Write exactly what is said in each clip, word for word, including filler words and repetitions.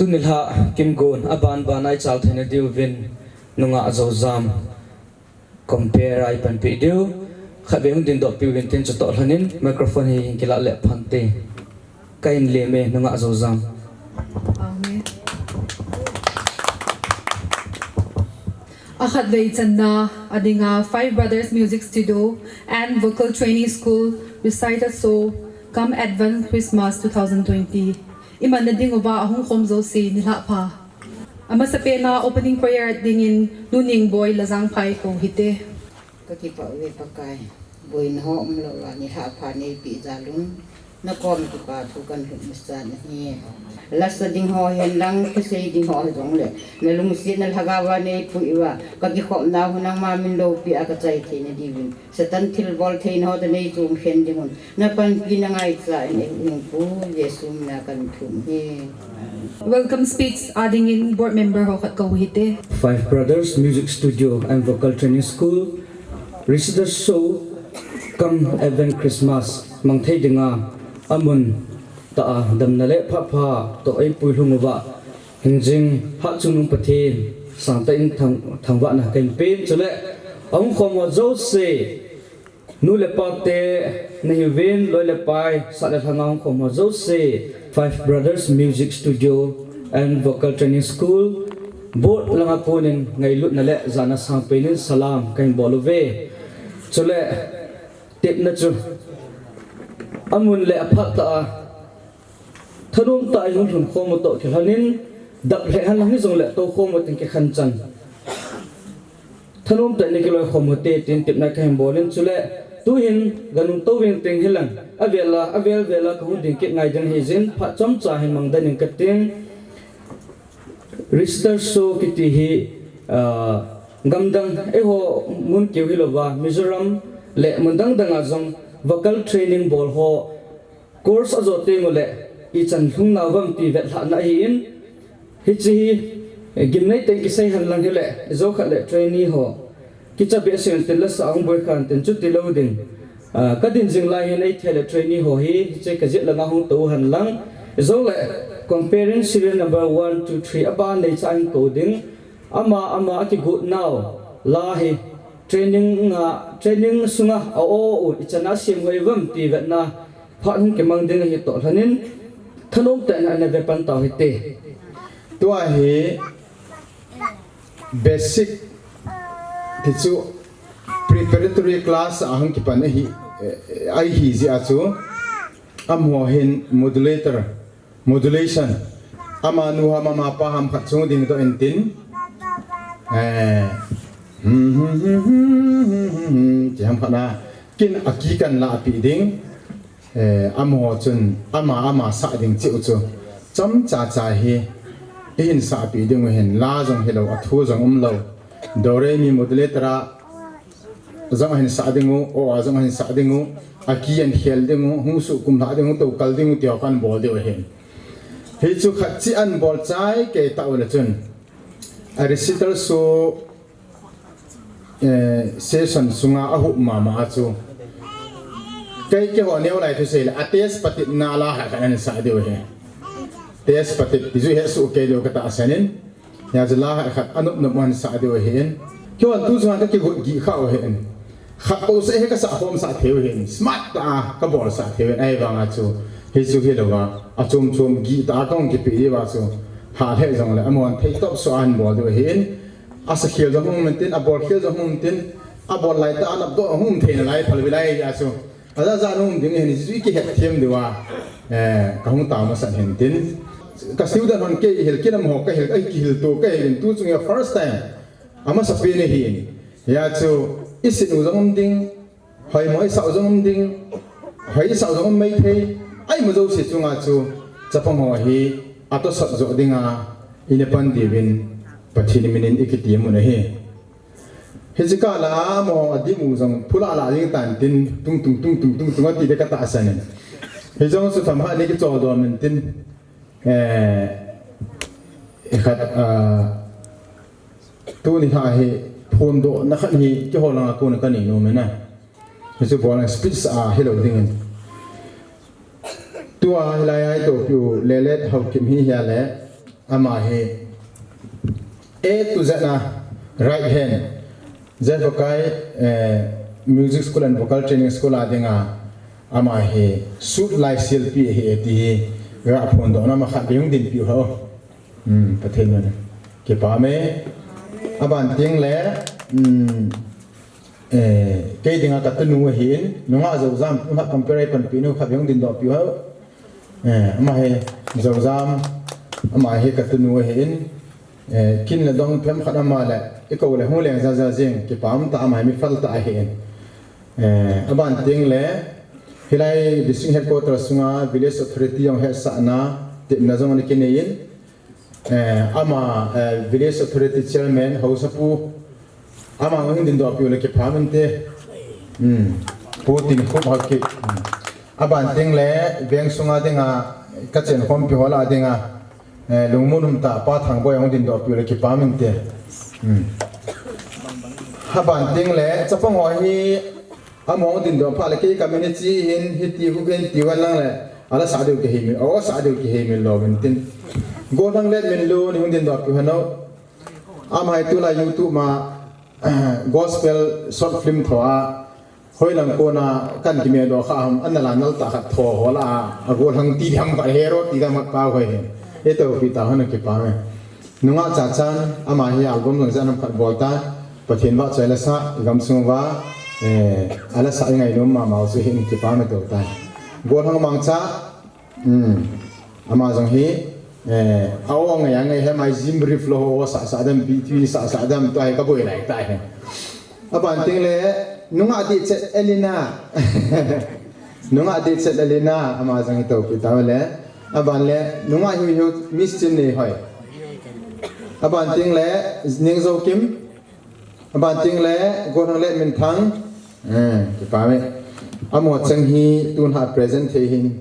Tuni lha kimgon aban ban a ichal theina diuvin nungah Zojam compare a ipanpi diu. Khatvei hung dingdoh piuvin tin chutoh lhonin microphone hi hin kilah le phante. Kahin lem e nungah Zojam. Amen. Akhatvei channa a dinga Five Brothers Music Studio and Vocal Training School Recital Show cum Advent Christmas two thousand twenty. Imanna diuva ahung khom jouse nilhah pha. Amasapen a opening prayer dingin Nu Ningboi Lajangphai kou hite. Kakipah uve Pakai, boina ho umlou a nilhah pha neipeh jal un, nakom kipa thu kalhut masat ahi. Lasa ding ho hihen lang, thusei ding ho hijongle, nalungsetna lhagao a neipui uva, kakikhopna ho nangma min loupi a kachai theina diuvin, Satan thilbol theina ho toh neichom khen ding un, napanpina ngaicha in eihuhhing Pu Jesu mina kathum hi. Welcome speech a dingin board member ho khat kou hite. Five Brothers Music Studio and Vocal Training School, Recital Show cum Advent Christmas mangthei dinga amun tah a damna le phatpha toh eipui lhung uva, hingjing Hatchungnung Pathen sangtah in thang, thangvahna kahin pen, chule ahung khom ho jouse, nu le pate nahiuvin, loi le pai, sah le lhanga hung khom ho jouse, Five Brothers Music Studio and Vocal Training School board langa konin ngailutna le jana sangpen in salam kahin bol uve. Chule tepna chu amun le aphat tah a thanom tah a ihung lhun khom u toh kilhonin, dap lheh henlang hijongle tou khom u tin kikhen chan thanom tah in nei kiloi khom u hite tin tepna kahin bolin, chule tuhin ganung tou veng teng hilang, avel a, avel vel a kahung ding kit ngai ding ahijeh in phat chomcha hin mangden ing kating. Recital Show kiti hi, ah, gamdang eiho mun keu hilouva Mizoram le mun dang dang a jong vocal training bol ho course ajo teng uleh ichan lhung nau vem ti vetlhahna ahin, hiche hi, eh, gimnei tah in kisei henlang hileh, jou khat le trainee ho kicha behseh un tin, lasa ahung boi khan tin, chuti lou ding. Ah, kadin jing lai hin eithei le trainee ho hi, hiche kajet langa hung tou henlang. Jongle comparing serial number one, two, three aban neicha hin kou ding. Ama, ama akigot nau la hi training a, training sunga a-o u ichan a asem hoi vem ti vetna phat hung kimang ding ahi toh lhonin, thanom tah in ana ve pan tau hite. Tua hi basic ti chu preparatory class a hung kipan ahi, eh, ahi jeh a chu amaho hin modulator, modulation, amanu ham amapa ham khat chung ding toh intin, eh, ti ham khat na kin a key kan lahpeh ding. Eh, amaho chun ama, ama sah ding cheh u chu chomcha cha hi ihin sahpeh ding u hin, la jong hilou, athu jong umlou. Do re mi modulator a jong ahin sah ding u, o a jong ahin sah ding u, a key ahin khel ding u, hung suhkum lhah ding u, toukal ding u, tiho khan bol diu ahin. Hichu khat cheh ahin bol chai kei tah uleh chun, a recital chu eh, session sunga ahuh mama a chu, kei keiho neo lai thusei le, a test patepna la khat khat ahin sah diu ahi. Test patep ti chu hesoh kei diu katahsan in. Hia chu la khat khat anop nop ahin sah diu ahin. Keiho tu chunga kakigot gih kha u ahin. Khat pou seh hi kasah khom sah thei u ahin. Smart tah a kabol sah thei u ahin. Ahivanga chu, hichu hilouva, achom chom gih tah a kahung kipe diuva chu, hah lheh jongle, amahon thei tawp suh a ahin bol diu ahin. Asa khel jong hung um intin, abol khel jong hung um intin, abol lai tah a anop doh hung um thei nalai phal ve lai ahi a chu. Aja ja hung um ding ahin, hichu ikihet them diu a, eh, kahung tao masat hin tin. Ka student hon kei hil, kei nam ho kahil, ai kihil to kahil in, tu chung a first time. Amasapen ahin. Hia chu, isin u jong um ding, hoimo isah u jong um ding, hoi isah u jong um maithei, ahimo jouse chunga chu, chapang ho hi, atosot joh dinga, ina pan diuvin, Pathen minin ikiti mun ahi. Hiche kah la amaho adim u jong, phula la jing tan tin, tung tung tung tung tung tung ati de katahsan in. Hijong chu themkhat ni kichol dom in tin, eh, khat, ah, tuni kha hi phondohna khat hi keiho langa kona kanei nom in a. Hichu bol a speech a hilou dingin. Tua hilai a itopiu Lelet Haokip hi hia le, Ama hi A to Z a right hand. Jet Vokai, eh, Music School and Vocal Training School a dinga ama hi sut lai silpi hi e ti hi ga phondohna ma khat bei hung dinpi u hou. Hmm, Pathen min in kipah e. Aban teng le, hmm, eh, kei dinga ka tunu ahin, nungah Zozam, nungah compare panpi nu khat bei hung dindohpi u hou. Eh, ama hi Zozam, ama hi ka tunu ahin, eh, kin le dong phem khat ama le, i kou le hung leng jaja jing, kipah um tah, ama hi mi phal tah ahin. Eh, aban teng le, hilai District Headquarter sunga Village Authority jong hetsahna, tepna jong ana kinei in, eh, ama, eh, Village Authority Chairman, Haosapu, ama hung dindohpi u le kipah um inte. Hmm. Pu Tinkhup Haokip. Hmm. Aban teng le, veng sunga dinga, ka chenkhompi ho lah a dinga, eh, lungmon um tah Pa Thangboi hung dindohpi u le kipah um inte. Hmm. Aban teng le, chapang ho hi, ama hung dindoh phat le kei ka min hi chi hin, hiti hu hin ti uvin lang le, ala sah diu kihei mil, o sah diu kihei mil lou vin tin. Golhang Letminlun hung dindohpi u hen o. Ama hi tulai YouTube ma, gospel short film tho a, hoilang kona kan kimeldoh kha ham, ana la nal tah khat tho ho lah a, a golhang ti dam khat, hero ti dam khat pa hoi hin. E topi ta hon kipah e. Nungah Chachan, ama hi album jong jan ham khat bol ta, Pathen vahchoi la sa, i gamsung uva, eh, ala sa i ngainom mama u chu hin kipah e tou ta. Golhang Mangcha, Hmm. Ama jong hi, eh, a o ngai a ngai hi, mai gym brief lou ho, sah sah dam, B T V sah sah dam, tua hi ka boi lai ta hi. Aban teng le, nungah Dichet Elena. Nungah Dichet Elena, ama jong hi topi ta le. Aban le, nungah Hiu Hiu Miss Chin Nei Hoi. Aban teng le, Ningzo Kim. Aban teng le, Golhang Letminthang. Eh, kipah e. Amaho cheng hi tun ha present thei hin.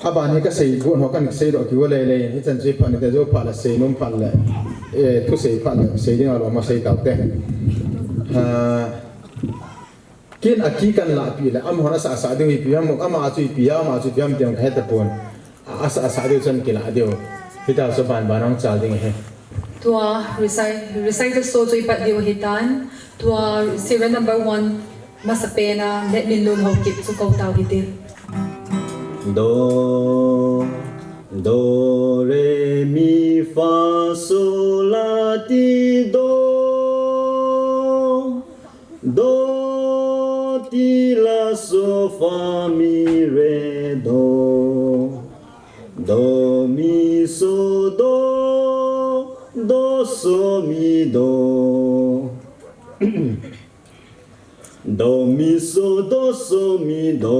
Aban hi ka sei gon ho kan seidoh kit u lele, hichan chu phat ni te jo phat le seinom phat le, eh, thusei phat le sei ding a lom a sei tau te. Ha, kin a ki kan lahpi le, amahon asah sah diu hi ipi ham, ama chu ipi ham, ama chu ipi ham ti jong ka he tapon. Asah, asah diu chan kilah diu. Hita chu banban hung chal ding ahi. Tua recital, recital show chu ipat diu ahitan. Tua serial number one, masapen a, Letminlun Haokip chu kou tau hite. Do, do, re, mi, fa, so, la, ti, do. Do, ti, la, so, fa, mi, re, do. Do, mi, so, do. Do, so, mi, do. Do, mi, so, do, so, mi, do.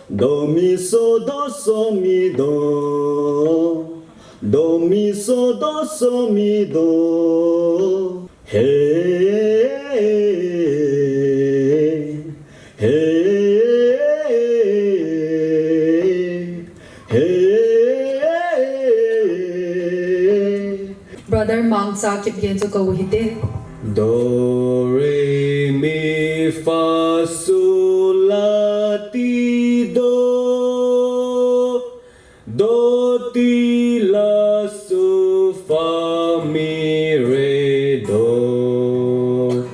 Do, mi, so, do, so, mi, do. Do, mi, so, do, so, mi, do. He, he, he. Brother Mangcha Kipgen chu kou hite. Do, re, mi, fa, so, la, ti, do. Do, ti, la, so, fa, mi, re, do.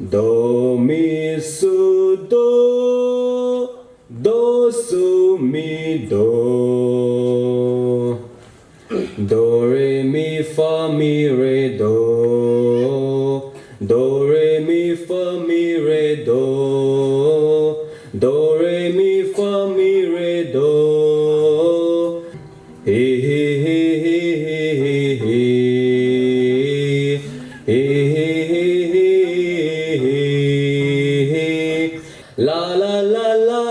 Do, mi, so, do. Do, so, mi, do. Do, re, mi, fa, mi, re, do. Do, re, mi, fa, mi, re, do. Do, re, mi, fa, mi, re, do. Hi, hi, hi. Hi, hi, hi. La, la, la, la.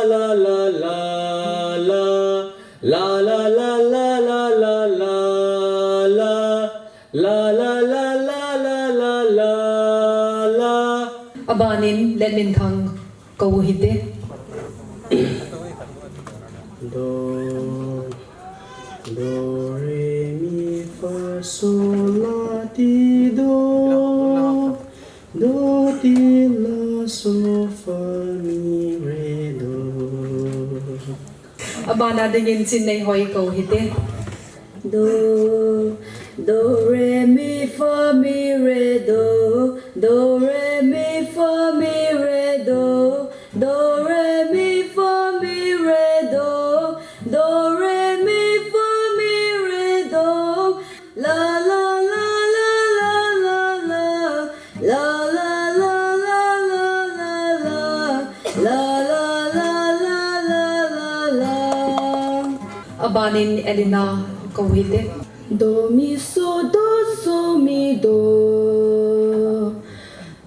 La, la, la, la, la. La, la, la, la, la, la. Abanin, Letminthang kou hite. Do, do, re, mi, fa, so, la, ti, do. Do, ti, la, so, fa, mi, re, do. Abana dingin Chin Nei Hoi kou hite. Do, do, re, mi, fa, mi, re, do. Do, re, mi, fa, mi, re, do. Do, re, mi, fa, mi, re, do. Do, re, mi, fa, mi, re, do. La, la, la, la, la, la, la. La, la, la, la, la, la, la. La, la, la, la, la, la, la. Abanin Elena kou hite. Do, mi, so, do, so, mi, do.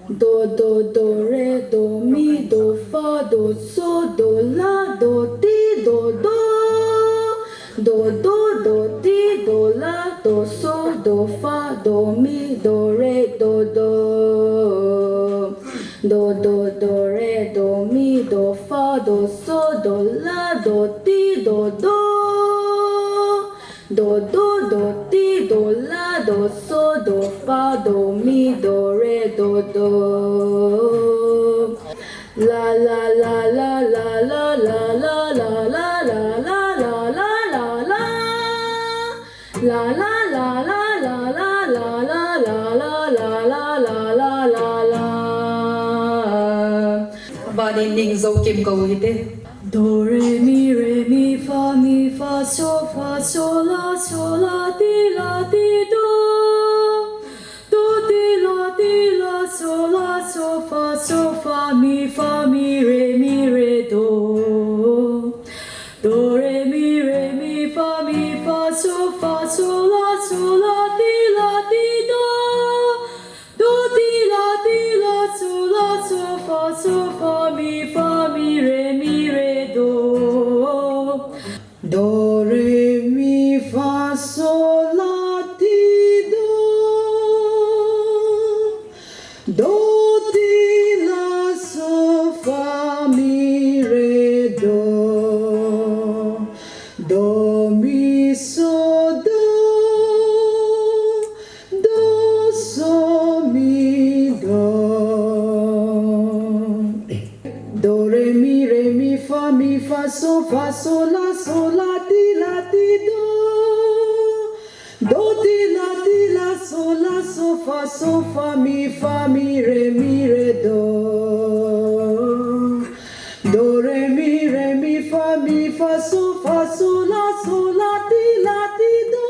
Do, do, do, re, do, mi, do, fa, do, so, do, la, do, ti, do, do. Do, do, do, ti, do, la, do, so, do, fa, do, mi, do, re, do, do. Do, do, do, re, do, mi, do, fa, do, so, do, la, do, ti, do, do. Do, do, do, ti, do, la, do, so, do, fa, do, mi, do, re, do, do. La, la, la, la, la, la, la, la, la, la, la, la, la, la, la. La, la, la, la, la, la, la, la, la, la, la, la, la, la, la, la, la. Abanin Ningzoukim kou hite. Do, re, mi, re, mi, fa, mi, fa, so, fa, so, la, so, la, ti, la, ti, do. Do, ti, la, ti, la, so, la, so, fa, so, fa, mi, fa, mi, re, mi, re, do. Do, re, mi, re, mi, fa, mi, fa, so, fa, so, la, so, la, ti, la, ti, do. Do, ti, la, ti, la, so, la, so, fa, so, fa, mi, fa, mi, re, mi, re, do. Do, re, mi, fa, so, la, ti, do. Do, ti, la, so, fa, mi, re, do. Do, mi, so, do. Do, so, mi, do. Do, re, mi, re, mi, fa, mi, fa, so, fa, so, la, so, la, ti, la, ti, do. Do, ti, la, ti, la, so, la, so, fa, so, fa, mi, fa, mi, re, mi, re, do. Do, re, mi, re, mi, fa, mi, fa, so, fa, so, la, so, la, ti, la, ti, do.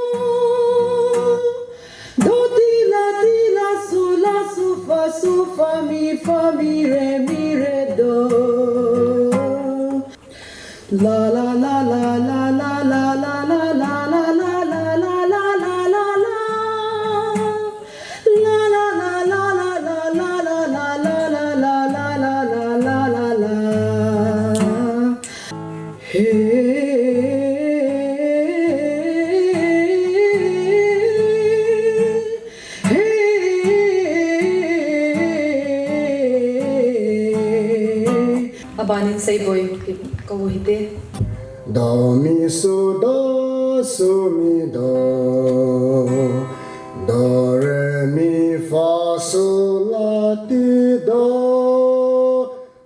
Do, ti, la, ti, la, so, la, so, fa, so, fa, mi, fa, mi, re, mi, re, do. La, la, la, la, la. He, he. Abanin Seiboi kou hite. Do, mi, so, do, so, mi, do. Do, re, mi, fa, so, la, ti, do.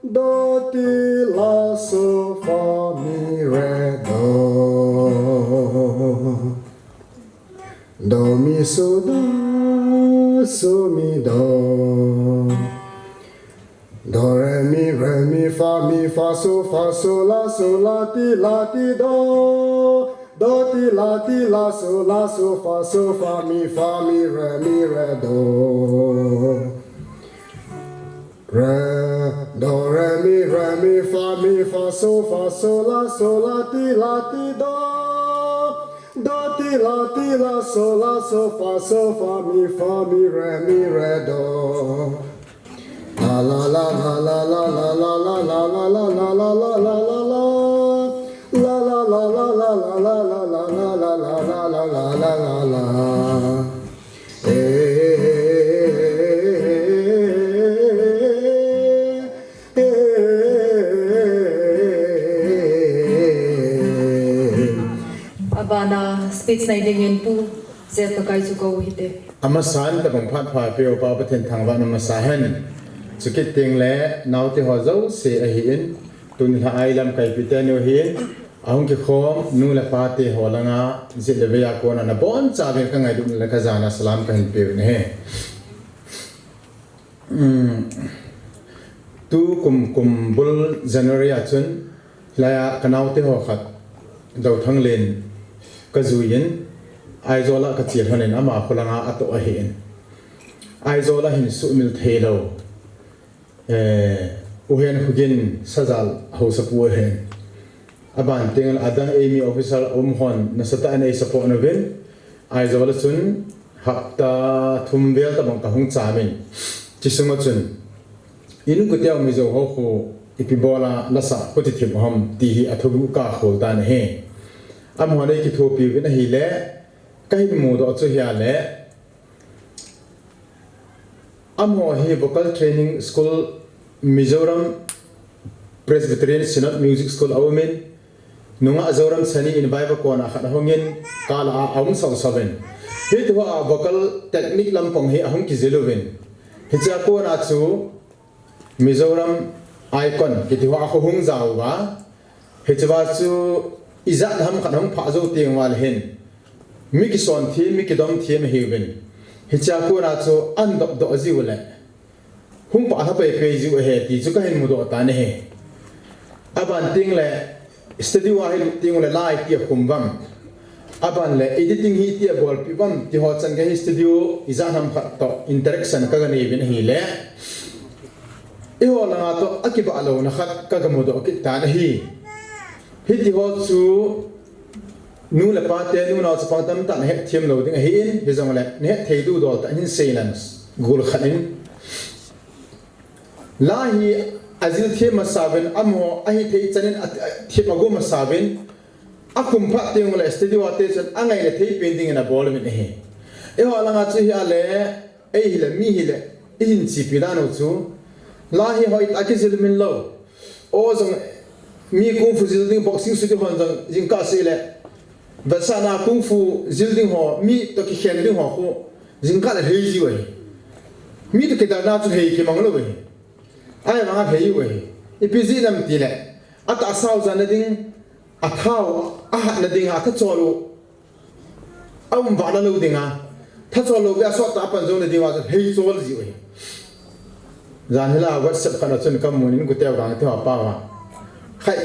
Do, ti, la, so, fa, mi, re, do. Do, mi, so, do, so, mi, do. Do, re, mi, re, mi, fa, mi, fa, so, fa, so, la, so, la, ti, la, ti, do. Do, ti, la, ti, la, so, la, so, fa, so, fa, mi, fa, mi, re, mi, re, do. Re, do, re, mi, re, mi, fa, mi, fa, so, fa, so, la, so, la, ti, la, ti, do. Do, ti, la, ti, la, so, la, so, fa, so, fa, mi, fa, mi, re, mi, re, do. La, la, la, la. La, la, la, la, la, la, la, la, la, la, la, la, la. Abana speech nei dingin Pu Zetkakai chu kou hite. Amasan tabang phat pha peupa Pathen thangvahna masa hen. Chukit tengle naote ho jouse ahin, tuni lha a ilamkaipi teni ahin, Ahung kikhom nu le pa te ho langa, jeh le vei a kona nabonchauvin ka ngailutna le ka jana salam kahin peuvin ahi. Um, tukum kum bul January a chun, hilai a ka naote ho khat, Dothanglen, ka juiyin, Aizawl a ka che lhonin ama kholanga atoh ahin. Aizawl a hin sumil theilou. Eh, U Henkhogen Sajal haosapu ahin. Aban teng adang eimi officer um hon nasatah in ei support uvin. Aizawl a chun hapta thum vel tabang ka hung chamin. Chuche sunga chun Inkuteo Mizo ho khu ipi bola lasa khuti thim ham ti hi athubu ka khol tan ahi. Amahon ei kithopi uvin ahile, kahin mudoh chu hia le, Amaho hi Vocal Training School, Mizoram Presbyterian Synod Music School aumin, nungah Zoram Sani in vaiva kona khat ahungin, kala a ahung sausau vin. Hitiho a vocal technique lampang hi ahung kijil uvin. Hichea kona chu Mizoram Icon kitiho a khu hung jao uva. Hichea chu ijat ham khat hung phah jou teng uva le hin, mi kison them, mi kidom them ahiuvin. Hichea kona chu ahin dopdoh jiu le, hung pah lha peipei jiu ahi ti chu kahin mudoh tan ahi. Aban teng le, studio a hi lut teng le la iti akhum uvam. Aban le, editing hi iti abolpi uvam, tiho chan gei hi studio ijat ham khat toh interaction kaga nei uvin ahile, eiho langa toh akibah louna khat kaga mudoh kit tan ahi. Hitiho chu nu le pa te, nu nao chapang tamtah in ahet them lou ding ahin, hijongle nahet thei dudol tah in hin seinan, gol khat in. La hi ajil them masa uvin, amaho ahithei chan in a, a, them ago masa uvin, akhum phat teng le studio a te chun angaina thei pen dingin abol uvin ahi. Eiho langa chu hia le, ei hile, mi hile, ihin chepi dan u chu, la hi hoitah a kijil min lou. O jong, mi kung fu jil ding, boxing su ding hon jong jingkah seh le, vetsahna kung fu jil ding ho, mi toh kikhen ding ho khu jingkah le lhei jiu ahi. Mi toh kidalna chu lhei kimang lou ahi. Ahivanga lhei u ahi. Ipi jeh ham itile, atahsa u jana ding, athau ahatna dinga, athachol u aum vah na lou dinga, thachol lou beh a sottah a pan jou na dinga chu lhei chol jiu ahi. Jan hila WhatsApp khat a chun kamun, Inkuteo Gangte ho pao a, khai,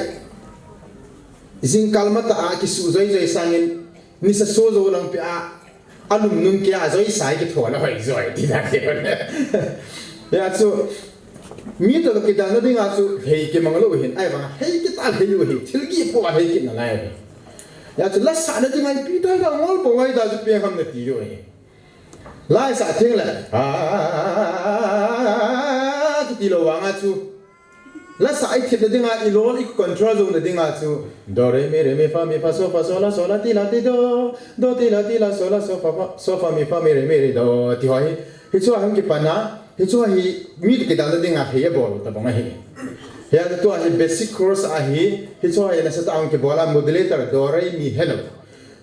jingkah matah a kisuh joijoi sangin, nisa so jou lang peh a, alum nung kei a joisa hi kithona hoi joi, ti dan te hon. Hia chu, mi toh kidalna dinga chu lhei kimang lou ahin, ahivanga lhei kit a lhei u ahi, thil gih po a lhei kit nalai ahi. Hia chu lasahna dinga ipi tah a ngol bou ngai ta chu peng ham nati u ahi. La isah teng le, a, kiti lou vanga chu, lasah ithepna dinga, ilol i control jouna dinga chu, do, re, mi, re, mi, fa, mi, fa, so, fa, so, la, so, la, ti, la, ti, do, do, ti, la, ti, la, so, la, so, fa, fa, so, fa, mi, fa, mi, re, mi, re, do, tiho hi. Hichu ahung kipan a, hichu hi mi toh kidalna dinga hi abol tabang ahi. Hia tua hi basic chords ahi, hichu hi nasatah a hung kibol a, modulator, do, re, mi, hello.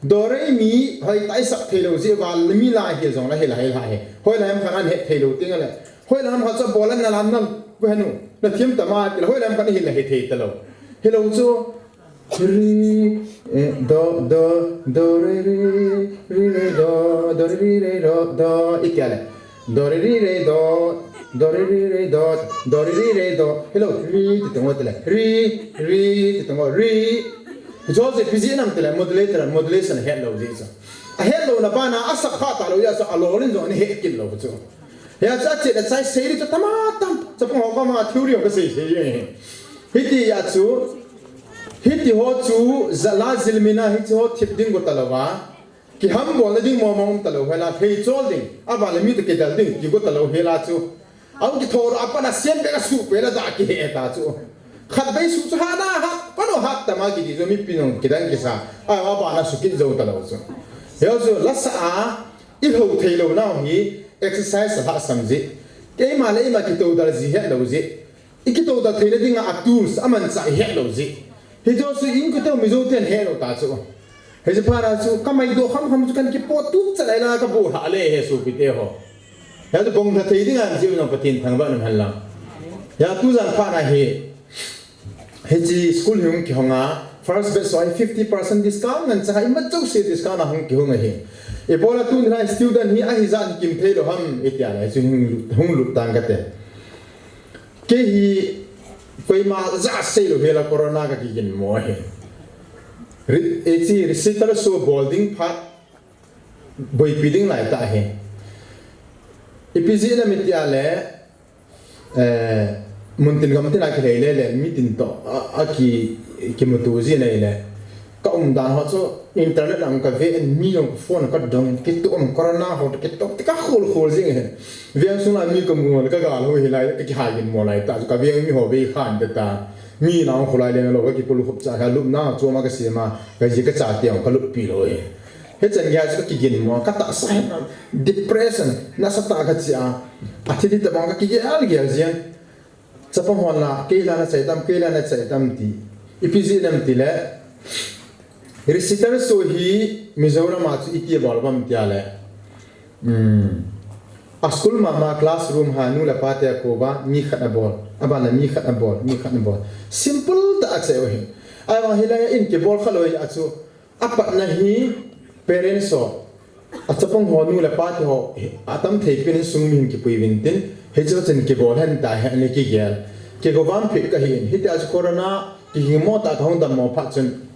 Do, re, mi, hoitah a isah thei lou jeh uva, mi la hi jongle hila, hila hi. Hoilai ham khat ahet thei lou teng le, hoilai ham khat chu bol a nalam nal, ku henu, nathem tama, tile hoilai ham khat hila hithei talou. Hilou chu, ri, eh, do, do, do, re, re, re, re, do, do, re, re, re, do, do, itia le. Do, re, re, re, do, do, re, re, re, do, do, re, re, re, do. Hilou, ri, ti tong o tile. Ri, ri, ti tong o, ri. Hichu chu ipi jeh ham itile modulator, modulation ahet lou jeh chu. Ahet louna bana asah kha talou jeh chu alol in jong ana het kit lou chu. Hia chu achet achai sei ding chu tama tam. Chapang ho koma theory ho kasei sei jeng. Hiti a chu, hitiho chu, ja la jil min a hichu ho thip ding go talou va. Kiham bolna ding mong mong um talou hela, lhei chol ding, aban le mi toh kidal ding, ti go talou hela chu. Ahung kitho a pat a siam beh a suh peh la da kihe ta chu. Khatvei suh chu hat a hat, pan u hat tama kiti chu mipi nung kidang kisa. A, aban a suh kit jou talou chu. Hia chu lasah a, ilhou thei lou nau hi, exercise alhahsam jeh. Keima le eima kitodal ji het lou jeh. I kitodal theina dinga a tools amanchah i het lou jeh. Hichu chu Inkuteo Mizo ten het lou ta chu. Hiche phat a chu kamaidoh kham kham chu kan kipot tup chat lai la kabolha le he sopite ho. Hia chu bong lha thei dinga jeh u jong Pathen thangvah in um hen lang. Hia tujan phat a hi, hiche school hi hung kihong a, First batch so hi fifty percent discount ngan chang, ima chauh se discount a hung kihung ahi. Ibola tuni lai student hi ahi jat hi kim thei lou ham, itia lai chu hung lut, hung lut tang kate. Kei hi koima ja sei lou hela corona ka kigin mo hi. Ri-, e chi recital so bol ding phat boipi ding lai ta hi. Ipi jeh inem itia le, eh, mun tin gam tin a kilhei le le, mi tin toh, a, a ki, kimuto ji nei le. Ka umdan ho chu internet lang ka ve in, mi jong ka phone ka dong in, kitoh um corona ho, kitoh ti ka khol khol jing in. Veng sung la mi ka mu le ka gal ho hi lai, ka kihai gin mo lai ta, ka veng mi ho ve khan te ta. Mi nang khulai le lo, ka kipul khup cha, ka lup na, chu ma ka sima, ka ji ka cha tiang, ka lup pi lo hi. Hichan gei chu ka kigin mo, ka tahsa hin depression, nasatah a ka chia. Athi thi tabang ka kigel gel jeng. Chapang hon la, kei la na chai tam, kei la na chai tam ti. Ipi jeh inem ti le. Recital so hi Mizoram a chu iti bol bam tia le. Hmm. A school mama classroom ha nu le pa te a kova mi khat a bol. Aban le mi khat a bol, mi khat a bol. Simple tah a cheu hi. Ahivang hilai in kibol kha lou a chu. Apatna hi parents ho, a chapang ho nu le pa te ho, atam thei pin in sung mi hin kipui vin tin, hiche chun kibol hen ta hi ani kigel. Kigo vam phi ka hi in, hitia chu corona, kihing mo ta ka hung dam mo phat chun.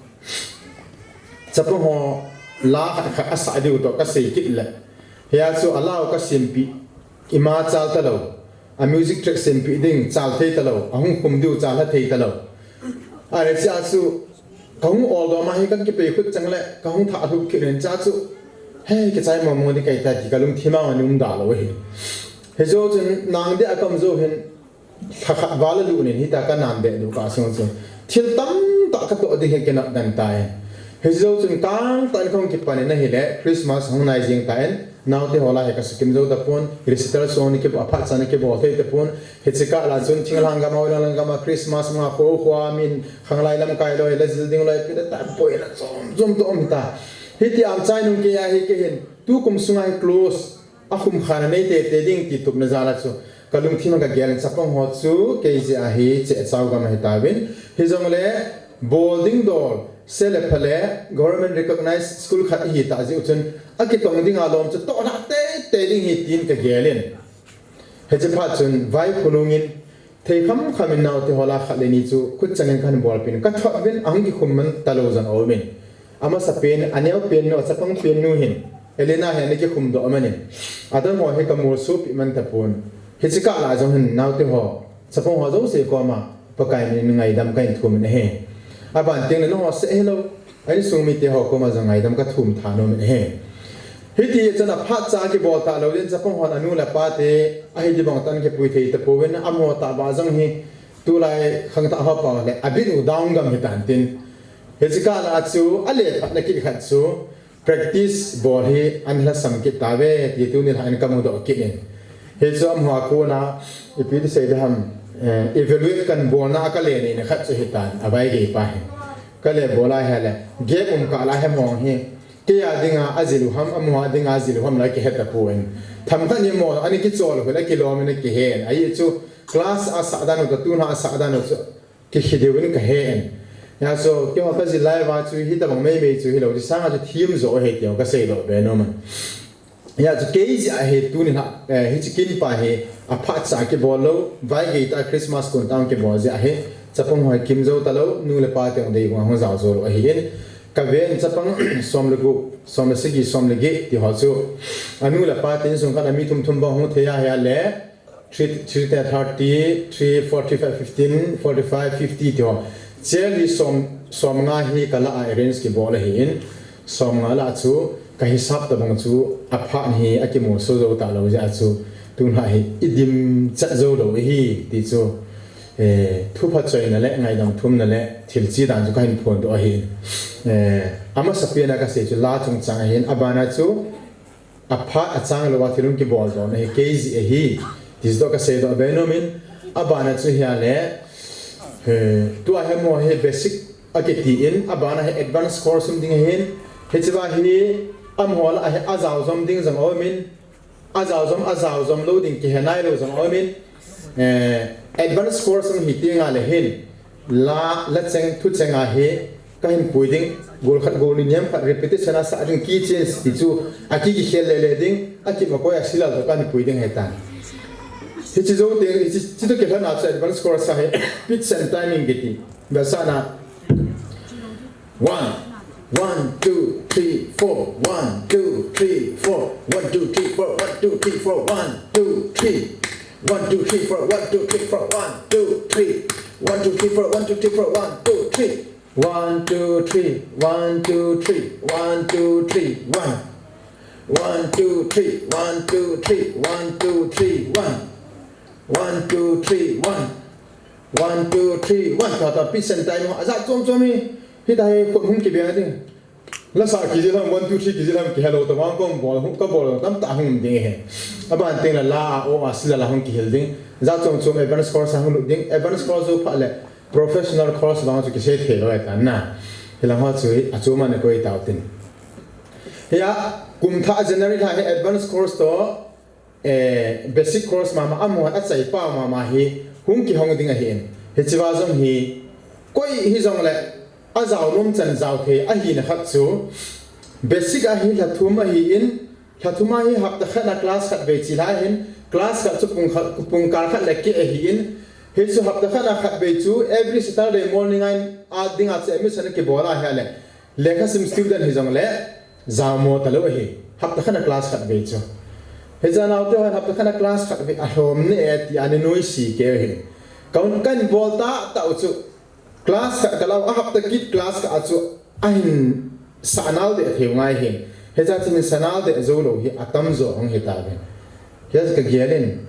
Chapang ho la khat khat a sa diu toh ka sei kit le. Hia chu a lau ka simpi. Ima chal ta lou, a music track sempi ding chal thei ta lou, a hung khum diu chal thei ta lou. A le cha chu, ka hung ol do ma hi ka kipei khut chang le, ka hung thah hlup kit len cha chu, he, kichai mo mo ding kai ta ti ka lungthim a um da lou hi. Hijo chun nang de a kam jo hin, thakhat val a lu nin hita ka nam de du ka sung chu. Thil tam tah ka toh ding hi kinot dan ta in. Hijo chun kang tah in kong kipan in ahile, Christmas hung nai jing ta in, Naute ho la hi ka sukim jou tapon, recital song ni kibol, aphat cha ni kibol thei tapon, hiche kah la chun thinglhang gam a, hoilhang gam a, Christmas ma kho kho a min khanglai lamkai loi, la jil ding loi, pida ta boina chom chom toh um ta. Hiti ham chai nung kei a hi kei hin, tukum sunga hi close, a khum khan a nei tei tei ding ti tupna jal a chu. Ka lungthim a ka gel in chapang ho chu, kei jeh a hi cheh chau gam ahi tauvin. Hijongle, bol ding dol, se le pha le, government recognized school khat ihi ta jeh u chun, a kitong ding a lom chu toh lhah tei tei ding hi tin ka gel in. Hiche phat chun, vai khonung in, thei kham kham in naute ho la khat le ni chu, khut chang in kan bol pin, ka thot vin, a hung kikhum man ta lou jong a um in. Amasa pen, a neo pen nu, a chapang pen nu hin, Elena hin a kikhum doh man in. A dang ho hi ka mol suh pi man tapon. Hiche kah la jong hin, naute ho, chapang ho jouse koma, Pakai min in ngaidam ka in thum in ahi. Aban teng le nangho seh hilou, a insung mite ho koma jong ngaidam ka thum tha nom in ahi. Hiti chun aphat cha kibol ta lou din chapang hon anu le apa te, ahi di bang tan kipui thei tapon amaho tah ba jong hi, tulai khangthah ho pa le, a bit u down gam hi tan tin. Hiche kah la chu, a le phat na kit khat chu, Practice bol hi an lhasam kit tave, ti tuni lha in ka mudoh kit in. Hichu amaho a kona, ipi ti sei ding ham, eh, evaluate kan bolna a ka le neina khat chu hitan, a vai gei pa hi. Ka le bol a hile, gap um kah la hi mong hi. Kei a dinga a jil u ham, amaho a dinga a jil u ham la kihe tapon. Themkhat ni mo, ani kichol u hile kilom in akihen. Ahi chu, class a sah dan u toh, tuna a sah dan u chu. Kikhi diu in ka he in. Hijeh chun, keiho ka jil lai uva chu hitabang meimei chu hilou, ti sanga chu thim jo ahi tiu ka sei doh be nom in. Hijeh chun kei jeh a hi tuni lha, eh, hiche kin pa hi aphat cha kibol lou, vai gei tah Christmas kon tah kibol jeh a hi, chapang ho hi kim jou talou, nu le pa te hung dei gonga hung jao jou lou ahi in. Ka ven chapang som le gup, som le sagi, som le get ti ho chu. Anu le apa te insung khat a mi thum thum bang hung thei ahi a le, three, three ten thirty, three forty-five, fifteen forty-five, fifty ti ho. Chair hi som, som nga hi ka la a arrange kibol ahi in, som nga la chu ka hisap tabang chu aphat hi a kimu so jou talou jeh a chu tun ha hi i dim chat jou lou hi ti chu, eh, thupha choina le ngaidam thumna le thil chi dan chu ka hin phon doh ahi in. Eh, amasa pen a ka sei chu la chungchang ahi in, abana chu Aphat achang louva thil hung kibol dohna hi kei jeh ahi. Ti chu ka sei doh be nom in, abana chu hia le, eh, tua hi mo hi basic a kiti in, abana hi advance course um ding ahin, hichea hi amaho la hi a jao jom ding jong um in, a jao jom, a jao jom lou ding kihe nai lou jong um in, eh, advance course um hi ti nga le hin, la, la cheng, thu cheng a hi, kahin pui ding, gol khat gol ni niam khat repetition a sa ding, key change ti chu, a key kikhel le le ding, a key ma koi a silal to kahin pui ding ahitan. Hichi jou teng, hichi, chi to kilhon a chu advance chorus ahi, pitch and timing kiti. Ba sa na. One, one, two, three, four, one, two, three, four, one, two, three, four, one, two, three, four, one, two, three, one, two, three, four, one, two, three, four, one, two, three, one, two, three, four, one, two, three, one, two, three, one, two, three, one, two, three, one, one, two, three, one, two, three, one, two, three, one, one, two, three, one. One, two, three, one. Tha tha, pitch and time. Ajat chom chom hi. Hita hi khut hung kibeng ding. La sa kiji lam, one, two, three kiji lam, kihello ta wang kong bol, hung ka bol, tam ta hung ding he. Aban teng la la, a, o, a, sila la hung kihil ding. Ajat chom chom advance chorus a hung lut ding. Advance chorus jo pha le professional chorus bang chu kisei thei lou ahitan na. Hilang ho chu hi, a chu ma na koi tau tin. Hiya, kum thah a general hi advance chorus to, eh, basic chorus mama, amaho a chai pau mama hi, hung kihong ding ahin. Hichi va jong hi, koi hijongle, a jao nom chan jao thei, ahina khat chu, basic a hi lha thum ahin, lha thum a hi hapta khat na class khat vei chi lha ahin, class khat chu pung khat, pung kal khat le keh ahin, hichu hapta khat na khat vei chu, every Saturday morning a, a ding a chu admission kibol ahi le, lekha sim student hijongle, jao mo ta lou ahi. Hapta khat na class khat vei chu. Hicha nao te hon hapta khat na class khat vei a lhom ne e ti a ni nuisi kei ahi. Kahin, kahin bol ta tau chu. Class khat ka lou a hapta kit class khat a chu ahin sa nal de thei ngai hi. Hicha chu min sa nal de jou lou hi atam jo hung hi ta ve. Hiya ka gel in.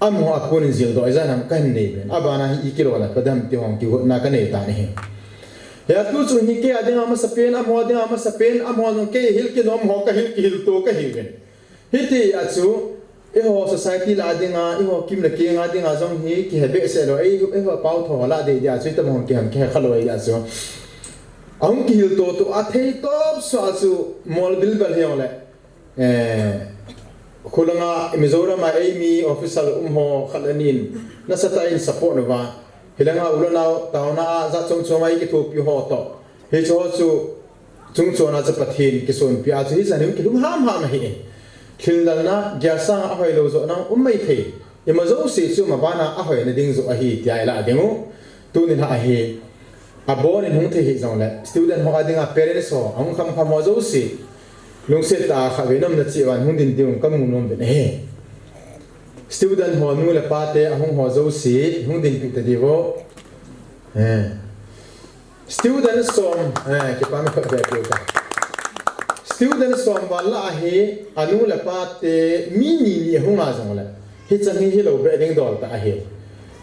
Amaho a kon in jildoh ijat ham kahin nei pen. Abana hi i kilona pa dam ti hung kigotna ka nei tan ahi. Hiya tu chu hi kei a dinga masa pen, amaho a dinga masa pen, amaho jong kei hil kinom, amaho ka hil kihil to ka hi ven. Hiti a chu, eiho society la dinga, eiho kim le keng a dinga jong hi kihe behseh lou, ei, eiho pau tho la dei dia chu, itam hung kiham kihe kha lou ahi a chu. Ahung kihil to to a thei tawp suh a chu, mol bilbel hi jong le. Eh, khulanga Mizoram a eimi official um ho khat le ni in nasatah in support uva. Hilanga u le nao taona a jat chom chom a i kithopi ho toh. Hiche ho chu chungchon a chu Pathen kisonpi a chu hichan hi kilung ham ham ahi. Thil dalna, geisang a hoilou jo nang um mai thei. Ima jouse chu mabana ahoina ding jo ahi tia i lah ding u. Tuni lah ahi. Abon in hung thei hi jongle, student ho a dinga parents ho, ahung kham kham ho jouse, lungset tah a khatvei nomna cheh uva hung din diu ka mu nom uvin ahi. Student ho nu le pa te ahung ho jouse, hung dinpi ta diu vo. Eh. Student som, eh, kipa mi khut be pi ta. Student som val lah ahi, anu le pa te mi ni ni hung a jongle. Hichan hi hilou be ding dol tah ahi.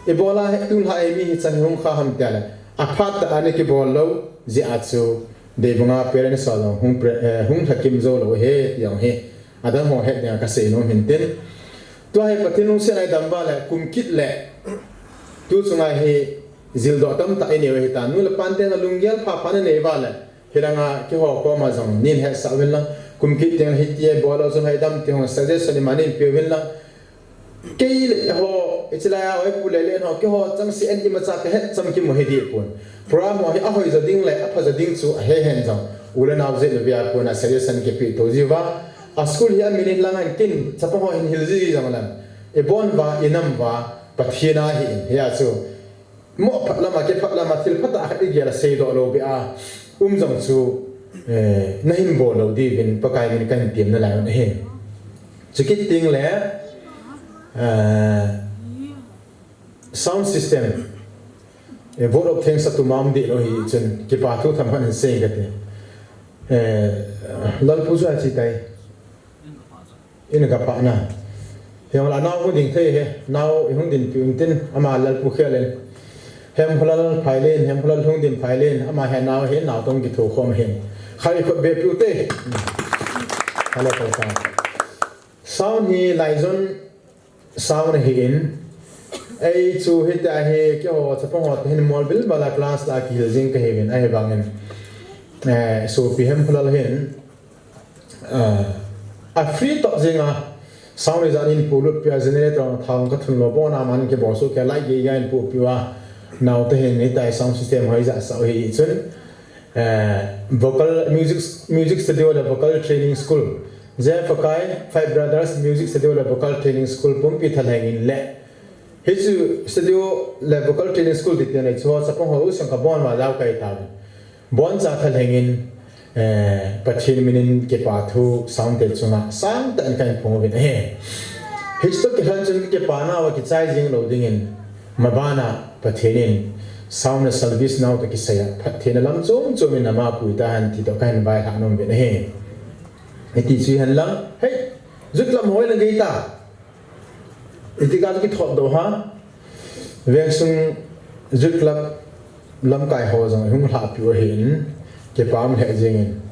Ibola hi tun ha eimi hichan hi hung kha ham tia le. Aphat tah a ana kibol lou jeh a chu, deibanga parents ho jong hung pre-, eh, hung lhakim jou lou ahi, ti jong hi. Adang ho het dinga ka sei nom hin tin. Tua hi Pathen lungset a i dam uva le, kum kit le. Tu chunga hi jildoh tamtah i nei u ahi ta. Nu le pa te na lunggel pha pha na nei uva le. Hilanga keiho koma jong nin hetsah uvin lang. Kum kit teng hitia bol lou jong hi dam ti hung suggestion ima nin pe uvin lang. Kei le ho, ichi lai a, oi pu le le ho, keiho chang si en imacha ka het cham kimu hi di pon. Program ho hi ahoi jo ding le, apha jo ding chu ahe hen jong. U le nao jeh le via pon a suggestion kipe to ji uva. A school hi a minute lang an kin, chapang ho hin hil ji jong lang. I bon uva, i nam uva, Pathen a hi in, hia chu. Mo phat lama, kei phat lama, thil phatah khat i gel a seidoh lou beh a um jong chu, eh, na hin bol lou diuvin Pakai min ka hin temna lai un ahi. Chukit teng le, eh, sound system, eh, vote of thanks a tum a um deh lou hi chun, kipa thu themkhat hin sei kate. Eh, Lalpu chu a chi tai. In ka pah na. Hiang la nao hung ding thei he, nao i hung dinpi un tin, ama Lalpu khel in. Hemkholal Phailen, Hemkholal Lhungdim Phailen, ama hi nao hi, nao tong kitho khom hin. Khai khut be piu te. Hello, hello, sound. Sound hi Laizon sound hi in. Ei chu hita hi keiho chapang ho hin molbil bala class la kihil jing ka hi in, ahi bangin. Eh, sopi Hemkholal hin. Ah, a free toh jing a, sound hi jan in pulut pia generator thao ka thun lou bon a man kibol soh kei light gei gei in pu piu a, nao te hin hitia sound system hoi ja sa hi chun, eh, vocal music, music studio le vocal training school, J F Akai Five Brothers Music Studio le Vocal Training School pumpi thalheng in le, hichu studio le vocal training school ti ti nei chu chapang ho u sang ka bon ma lau kai ta. Boncha thalheng in, eh, Pathen minin kipa thu sang te chunga sang ta in kan phong uvin ahi. Hichu toh kilhon chun kipa nau a kichai jing lou dingin, mabana Pathen in sound a service nau toh kisai a phattheina lam chom chom in ama pui ta hen ti toh kahin vaihla nom uvin ahi. Hiti chu hen lang, hei, Youth Club hoi lang gei ta. Iti ka kithot doh ha. Vengsung Youth Club lamkai ho jong hung lhahpi u ahin, kipa um lheh jeng in.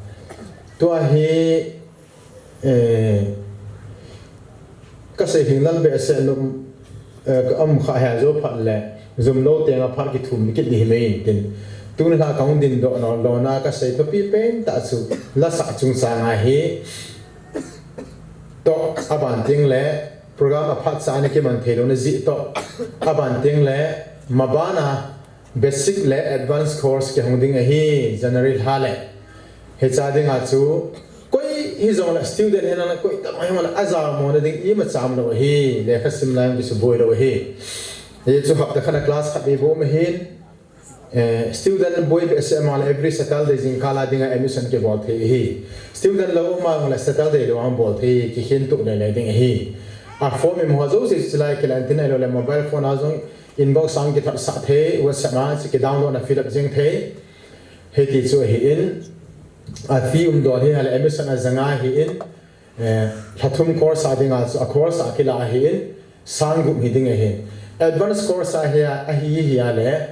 Tua hi, eh, ka sei hing lang behseh nom, eh, ka um kha he jo phat le, jum lou teng a phat kithum kit ding hi mai in tin. Tun la ka hung din doh no, lona ka sei thupi pen tah chu, la sah chungchang a hi. Toh, aban teng le, program a phat cha ana kiman thei louna jeh toh, aban teng le, mabana basic le advanced course kihong ding ahi, January lha le. Hicha dinga chu, koi hijong le student hi nang koi tam hijong le ajao mona ding imacha um lou ahi, lekha sim lai kisuboi lou ahi. Hichu hapta khat a class khat vei bou um ahin, eh, student boi behseh ma le every Saturday jingkah a dinga admission kibol thei ahi. Student lou um a le Saturday lou a bol thei, kikhen tup le le ding ahi. A form imaho jouse chu chulai kilah in tin ahilou le mobile phone a jong inbox a jong kithat sah thei, WhatsApp a chu kidownload na fill up jing thei. Hiti chu ahi in, a fee um don hi hale admission a janga ahi in, eh, lha thum course a dinga chu a course a kila ahi in, sang gup hi ding ahi. Advanced course a hi a, ahi hi a le,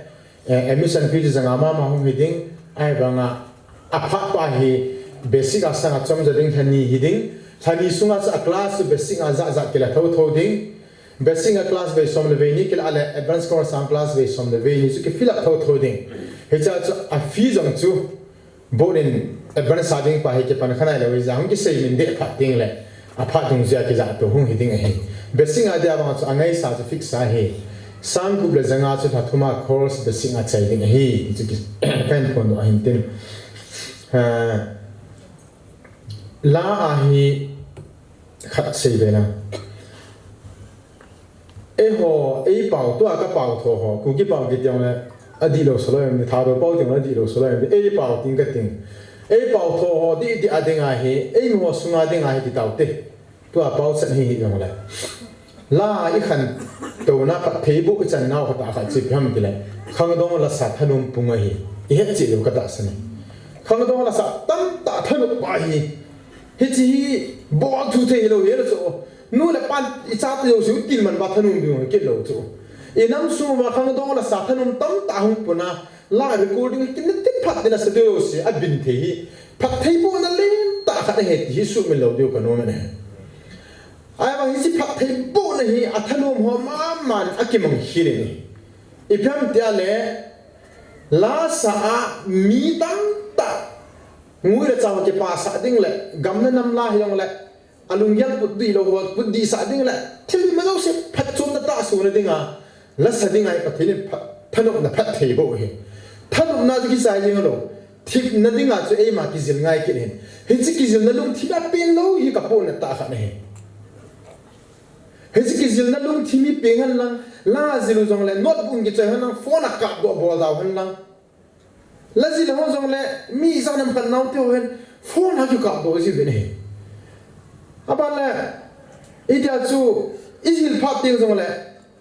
eh, admission fee chu janga mama hung hi ding, ahivanga, a phat pa hi basic a sanga chomja ding lha ni hi ding, lha ni sunga chu a class chu basic a jat jat kila tho tho ding, basic a class vei som le vei ni kila le advanced course a class vei som le vei ni chu ki fill up tho tho ding. Hicha chu a fee jong chu board in advance a ding pa hi kipan kha nailou, ija hung kisei min deh phat teng le, a phat dungjuia kija to hung hi ding ahi. Basic a dia bang chu a ngaisa chu fix ahi. Sang gup le janga chu lha thum a course basic a chai ding ahi. Chu ki kan phondoh ahin tin. Ah, la a hi khat sei ve na. Eiho, eipao, tua kapao tho ho, Kuki pao kiti jongle, adihlou salou em, Thadou pao ti jongle adihlou salou em, eipao ting kating. Eipao tho ho, di, di a dinga hi, eimi ho sunga dinga hi ti taute. Tua pao chan hi hi jongle. La i khantouna phatthei boh i chan nau khat a khat chu ipi ham tile, khangdong lasa thanom pung ahi. I het cheh diu katahsan e. Khangdong lasa tamtah thanom pa hi. Hiche hi bol thu thei hilou hela chu. Nu le pan i chate jouse u tilman ba thanom ding hi kit lou chu. I nam sung uva khangdong lasa thanom tamtah hung pun a, la recording hi kit na tin phat ding a sa ding jouse a bin thei hi. Phattheibohna lentah khat ahi ti hi sumil lou diu kanom e. Ahivang hiche phattheibohna hi a thanom ho maman a kimang khel in. Ipi ham tile, lasa a mi tamtah ngui le chau kipasah ding le, gam le nam la hijongle, a lunggel putdih lou ho putdih sah ding le, thil ima jouse phatchomna tahsuna dinga, lasa dinga hi Pathen in pha-, thanopna phattheiboh ahi. Thanopna chu kichai jeng lou, thepna dinga chu eima kijil ngai kit ahin. Hiche kijilna lungthim a pen lou hi kapohnat tah khat ahi. Hiche kijilna lungthim hi peng hen lang, la jil u jongle, notebook kichoi hen lang, phone a kapdoh bol dau hen lang. La jil ho jongle, mi ijat ham khat naote ho hin, phone a kikapdoh jiuvin ahi. Aban le, itia chu, ijil phat teng jongle,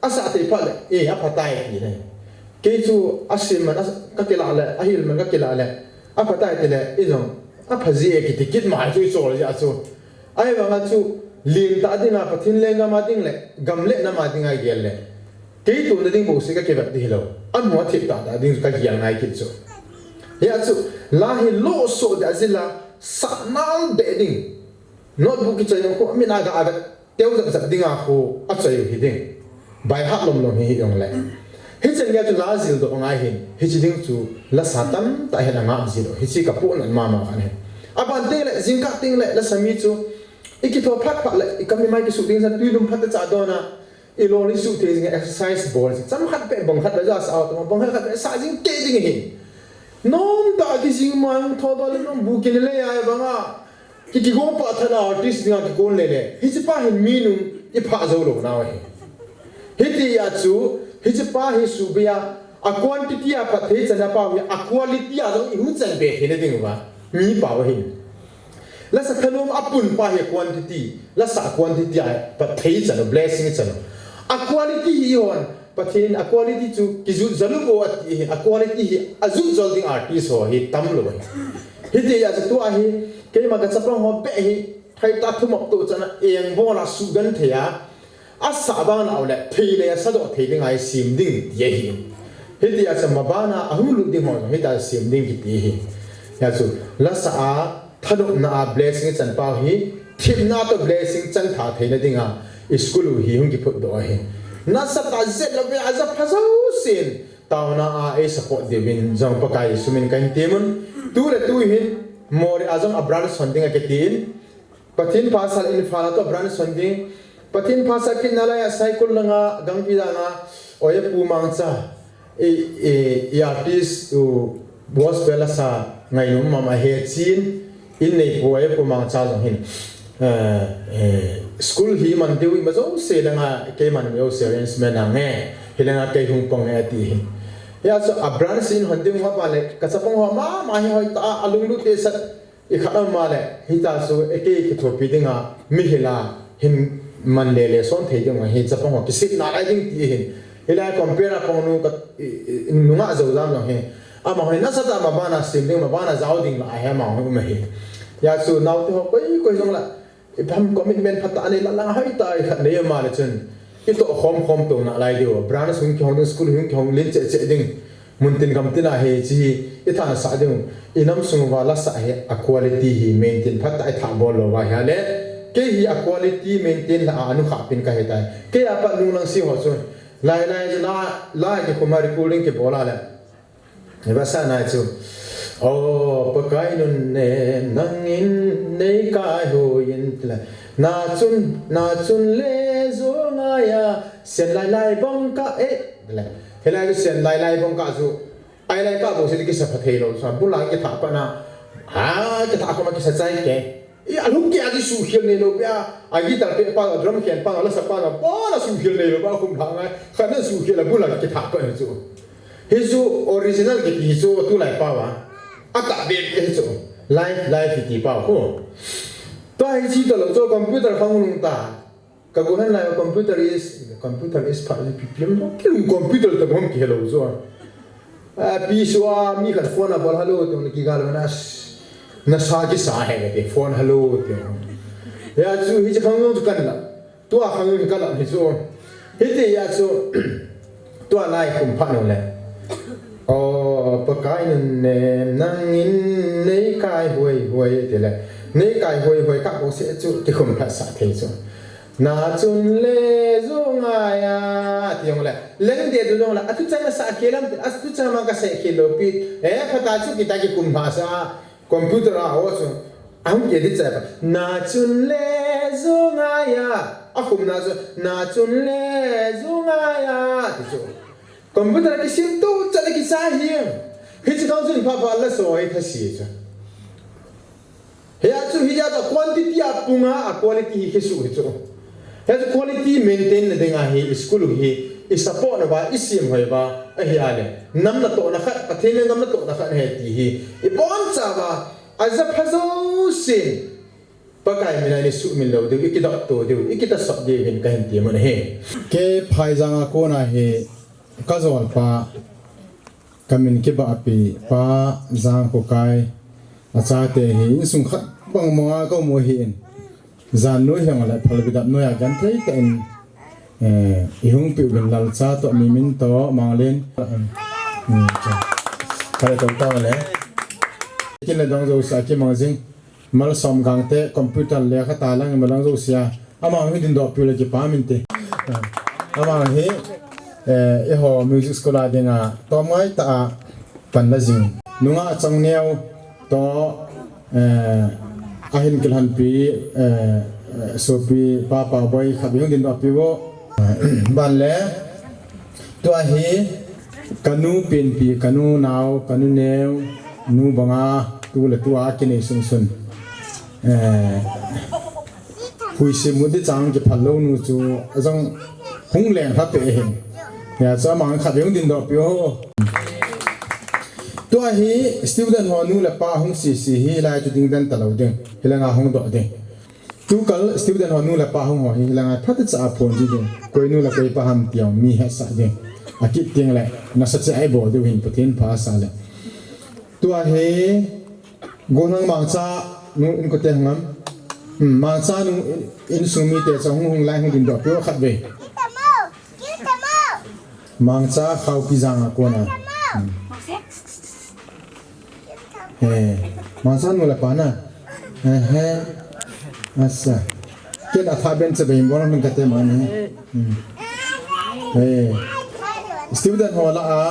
asah thei phat le, e, aphatai ti le. Kei chu, asim man, as-, kakilah le, ahil man kakilah le, aphatai ti le, ijong, apha ji e kiti kit mai chu ichol jeh a chu. Ahivanga chu, lentah dinga, Pathen lenggam a ding le, gam le nam a dinga gel le. Kei tuna ding bouseh kakivet ding hilou. Amu a thip tahtah ding kagel ngai kit chu. Hia chu, la hi losoh deh a jil a, sah nal deh ding. Notebook kichoi jong khu, min a ga a ga teu jap jap dinga khu, achoi u hi ding. By heart lom lom hi hijongle. Hiche nia chu la jildoh ngai hin, hiche ding chu lasa tamtah hin angah jil u. Hiche kapohnat mama khat ahi. Aban teng le, jingkah teng le, lasa mi chu, ikitho phat phat le, ikam imai kisuh ding sa, twi lum phat le cha don a, ilol isuh thei jing, exercise bol jing. Chomkhat beh bang khat beh ja sa, tama bang khat beh sa jing kei ding ahi. Nom ta kijing ma hung tho do le nom bu kin le ai banga. Ki kigon pa thana artist dinga kigon le le. Hiche pa hin mi nung i pha jou lou nau ahi. Hiti a chu, hiche pa hi subia, a quantity a phatthei chan a pa hi, a quality a jong i hung chan be thei na ding uva. Mi pa u hin. Lasa thanom a pun pa hi quantity, lasa quantity a phatthei chan u, blessing chan u. A quality hi hon, Pathen a quality chu kijut jal u vo ati hi, a quality hi a jut jol ding artist ho hi tam lou hi. Hiti a chu tua hi, keima ka chapang ho be hi, thai ta thumop to chan a eng bol a sugan thei a, a sa bang nau le, thei le a sa doh thei ding a i sim ding ti ahi. Hiti a chu ma bana a hung lut ding ho, hita sim ding kiti hi. Hia chu, lasa a, thanopna a blessing i chan pau hi, themna toh blessing chan tha theina dinga, i school u hi hung kiphut doh ahi. Nasatah a jet lou ve a ja pha jousen, taona a ei support diuvin, jong Pakai Jesu min kahin temun, tu le tu hin, Moreh a jong a branch hon ding a kitin, Pathen phasal in phala toh branch hon ding, Pathen phasal kit nalai a Saikul langa, Gangpi langa, Oya Pu Mangcha, i, i, i artist u gospel a sa ngainom mama he chin, in nei pu Oya Pu Mangcha jong hin. Eh, eh, school hi man diu ima jouse langa kei man jouse arrangement a nge, hi langa kei hung pang nge ati hin. Hia chu a branch in hon ding uva le, ka chapang ho mama hi hoi ta a lunglut te sat, i khat ama le, hita chu, e kei kithopi dinga, mi hila, hin man le le son thei ding, hi chapang ho, kisit nalai ding ti hin. Hilai compare a pang nu ka, i, i, nunga jo jam jong hi. Ama hoi nasatah a ma bana sim ding, ma bana jao ding la, hi ama hoi um hi. Hia chu, naute ho, koi, koi jong la, ipi ham commitment phatah nei la lang hoi ta i khat nei ama le chun. I toh khom khom to nalai diu. Branch hung kihong ding, school hung kihong len cheh cheh ding. Mun tin gam tin a hi chi hi i thana sa diu. I nam sung uva lasa hi a quality hi maintain phatah i tha bol lou va hia le. Kei hi a quality maintain la a nu kha pin ka hi tai. Kei a pat nung lang si ho chun. Lai lai la, lai kikhum a recording kibol a le. Hibasa nai chu. O Pakai nun ne nangin nei kai huin tila. Na chun, na chun le zo ngaya sen lai lai bong ka e. Tila. Hilai chu sen lai lai bong ka chu. Ai lai ka bong se kisa pha thei lou. Sa bula kitha pa na. Ha, kitha ko ma kisa chai ke. I, a lhung keh a kisukhel neilou peh a, a guitar peh pa, drum khen pa, lasa pa, bona sukhel neilou pa, khum lha ngai, khat na sukhel a bula kithah pa hi chu. Hi chu original kiti hi chu, tulai pa va. Atah bep hi chu. Live, live kiti pa khu. Tua hi chi ta lou chu, computer khang lung ta. Ka go hen lai, computer is, computer is phat, pi pi lou, kilung computer ta bom kihelou chu. A, pi sua, mi khat phone a bol hello, ti na kigal na, nasa kisa he, ti phone hello, ti. Hia chu, hiche khang jong chu kan la. Tua khang jong kan la, hi chu. Hiti hia chu, tua lai kum phat nung le. O, Pakai nun ne, nangin nei kai huai huai, ti le. Nei kai huai huai, ka ko se chu, ti khum phat sa thei chu. Na chun le zo ngaya, ti jong le. Leng de tu jong le. Atu chang na sa khel am, atu chang ma ka se khel lou pi. Eh, phata chu kita kikum pha sa. Computer a ho chu. Ahung ke di chai pa. Na chun le zo ngaya. Akhum na chu. Na chun le zo ngaya. Ti chu. Computer kisim tu cha le kisa hi. Hiche khang chun pha pha la so hi tha si chu. Hia chu, hia chu quantity a punga a quality hi kisuh hi chu. Hia chu quality maintain na dinga hi school hi i support na ba, i sim hoi ba, ahi a le. Nam natohna khat, Pathen le nam natohna khat ahi ti hi. I boncha ba, a ja pha jousen. Pakai mina i suhmil lou diu, i kidop to diu, i kitasop diu hin kahin ti mun ahi. Kei Phaijang a kona hi, ka jol pa, Ka min kibahpi pa Jangkhokai a chate hi insung khat bang mong a ka um u ahin. Jan noi hi jong le phalbi dap noi a genthei tah in, eh, i hung pi uvin Lalcha toh, Mimin toh, Manglin. Hmm, cha. Ka le tong tong le. Kin le dong jouse a kimang jing. Malsom Gangte, computer le kha ta lang, malang jouse a. Ama hi dindoh piu le kipah min te. Ama hi, eh, eiho music school a dinga, tom ngai tah a pan la jing. Nungah Changneo toh, eh, ahin kilhonpi, eh, eh, sopi Papa Boi khat hung dindoh piu. Ban le, tua hi, Kanu penpi, kanu nao, kanu neo, nu banga, tu le tua kinei sunsun. Eh, huisi mudi chang kiphal lou nu chu, ajong hung leng pha pe hin. Ya, chu amang khat vei hung dingdoh piu ho. Tua hi student ho nu le pa hung sisi hi lai tu ding den talou ding. Hilanga hung doh ding. Tukal student ho nu le pa hung ho hi hilanga phatah cha a phon ji ding. Koi nu le koi pa ham tiang mi hesah ding. Akit ting le nasa che ai bol diu hin Pathen pha sa le. Tua hi Golhang Mangcha nu in kote hung am. Hmm, Mangcha nu in, insung mite cha hung hung lai hung dingdoh piu khat vei. Mangcha Khaopi jang a kona. Hmm. Eh, Mangcha nu le pa na. Eh, eh. Asa. Ken atha ben che ben bol nung kate mani. Hmm. Eh. Student ho lah a,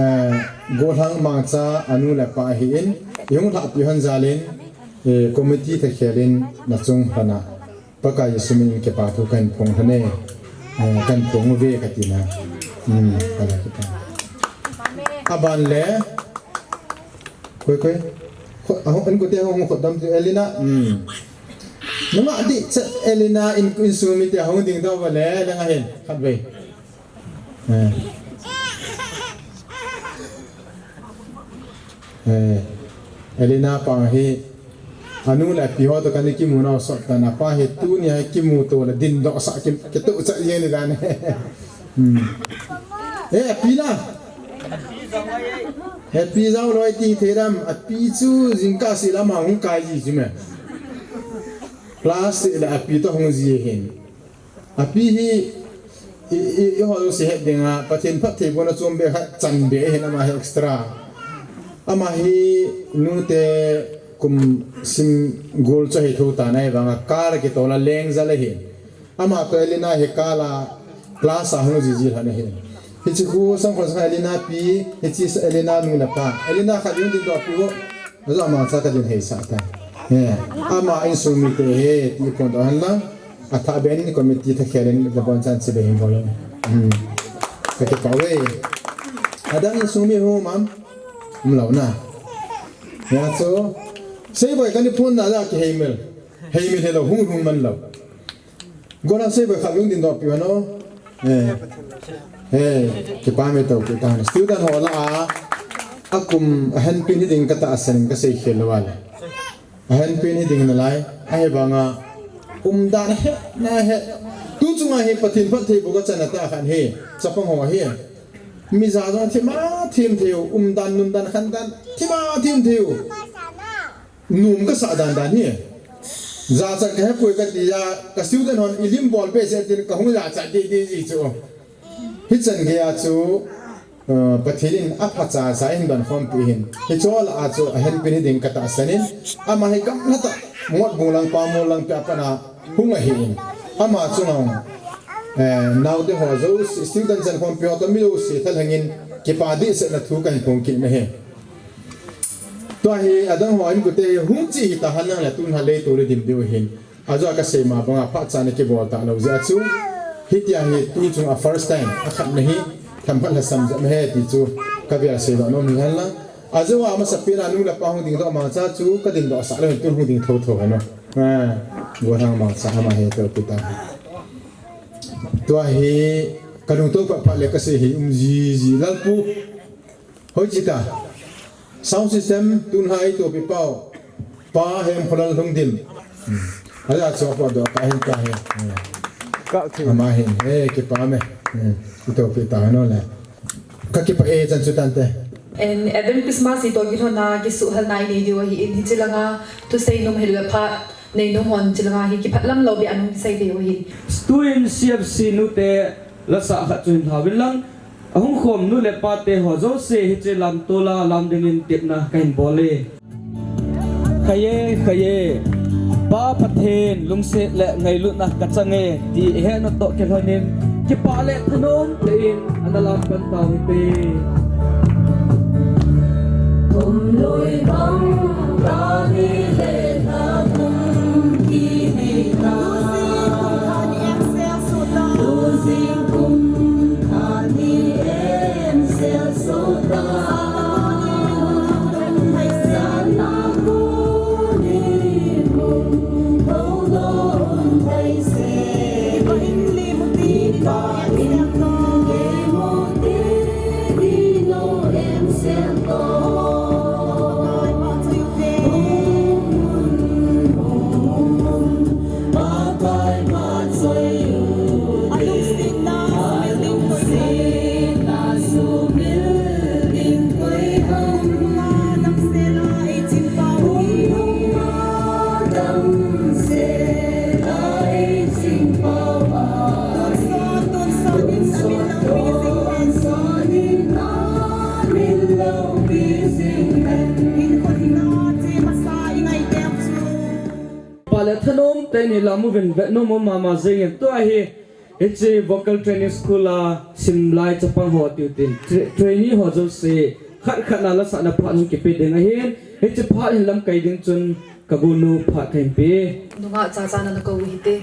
eh, Golhang Mangcha anu le pa hi in, ihung lhahpi hon jal in, eh, committee thakhelin nachung lhana. Pakai Jesu min kipa thu kahin phong lhon e. Eh, kahin phong uve kati na. Hmm, kala kipa. Aban le. Koi, koi. Kho, ahung, in kote hung khodam tu Elina. Hmm. Nunga di chat Elina in, insung mite hung dingdoh uva le, langa hin. Khat vei. Eh. Eh. Elina pang hi. Anu le api ho to kani kimu nau sot tan apa hi tuni hi kimu to le dingdoh sa ki, kitu cha ye ni dan. Hmm. Eh, api na. Api jao loi ti thei ram, api chu jingkah seh lam a hung kai ji chu me. Class seh le api to hung ji hin. Api hi, i, i, i ho jouse het dinga, Pathen phattheibohna chom be khat chan be ahin ama hi extra. Ama hi nute kum sim gol chu ahi tho tan ahivanga car kitol a leng jal ahi. Ama to Elina hi car a class a hung jiji lhon ahi. Hiche khu sangkhol sanga Elina pi, hiche Elina nu le pa. Elina khat ding ding to pi ho. Ajo ama cha kahin heisah tai. He, ama insung mite hi, ti phondoh hen lang. Athah ben committee thakhelin, la bon chan chibai hin bol. Hmm. Ka kipah uve. Adang insung mi hung um am? Umlou na. Ya chu. Seiboi kani phon na ja kiheimil. Heimil helou, hung hung man lou. Golhang Seiboi khat hung dingdoh piu hon o. Eh. Eh, kipa me to, kipa me. Student ho lah a, akum, ahenpen hiding katahsan in kasei khel lou a le. Ahenpen hiding nalai, ahivanga, umdan het, na het. Tu chunga hi Pathen phattheiboh kachan a tah khat hi, chapang ho hi. Mi ja jong thim a thim thei u, umdan, nundan, khandan, thim a thim thei u. Nom kasah dan dan hi. Jachat kahepoi kati a, ka student hon ilim bol behseh tin kahung jachat deh deh ji chu. Hichan geiya chu, eh, Pathen in aphacha cha in donkhompi hin. Hiche lah a chu ahenpen hiding katahsan in. Ama hi gamla tah, Motbung lang, Pamol lang pia pat a hung ahin. Ama chunga, eh, naote ho jouse, student chan khompi ho toh mi jouse thalheng in kipa dehsetna thu kahin phong kit na hi. Tua hi adang ho in kote hi hung chi hita hen lang le tun ha lei to le dim diu hin. Ajo a kasei ma banga phatcha na kibol talou jeh a chu. Hitia hi tu chunga first time akhat na hi themkhat lhasam jep ahi ti chu kavel seidoh nom hi hen lang. Ajo a masapen a nu le pa hung dingdoh mangcha chu kadingdoh sah lou hin tun hung ding thotho hen o. Ah, Golhang Mangcha ama hi to kita. Tua hi kalungto pah pah le kasei hi um jiji Lalpu. Hoiche ta. Sound system tun ha itopi pau. Pa Hemkholal Lhungdim. Hmm. Aja chu apo doh ka hin ka he. Hmm. Ka ki. Ama hin. He kipa me. Hmm. Itopi ta no le. Ka kipah e chan chu tante. En Advent Christmas itopi lhona kisuhhalna inei diu ahin hiche langa thusei nom hel le phat. Nei nom hon hiche langa hi kipah lam lou beh a nung kisei thei u ahi. Student C F C nute lasah khat chu hin lhauvin lang. Ahung khom nu le pate ho jouse hiche lamtol a lam dingin tepna kahin bol e. Khaye, khaye. Pa Pathen lungset le ngailutna kachang e ti ihet nau toh kilhonin kipah le thanom tah in ana lam pan tau hite. Thumlui bang kani le tha kum kini ta. Losing kum kani em sel so. Hiche la mu uvin, vet nom um mama jengin, tua hi, hiche vocal training school a simlai chapang ho tiu tin, tra-, trainee ho jouse, khat khat na lasahna phat hung kipe ding ahin, hiche phat hin lamkai ding chun, ka gonu phat kahin pe. Nungah Chacha na nakou u hite.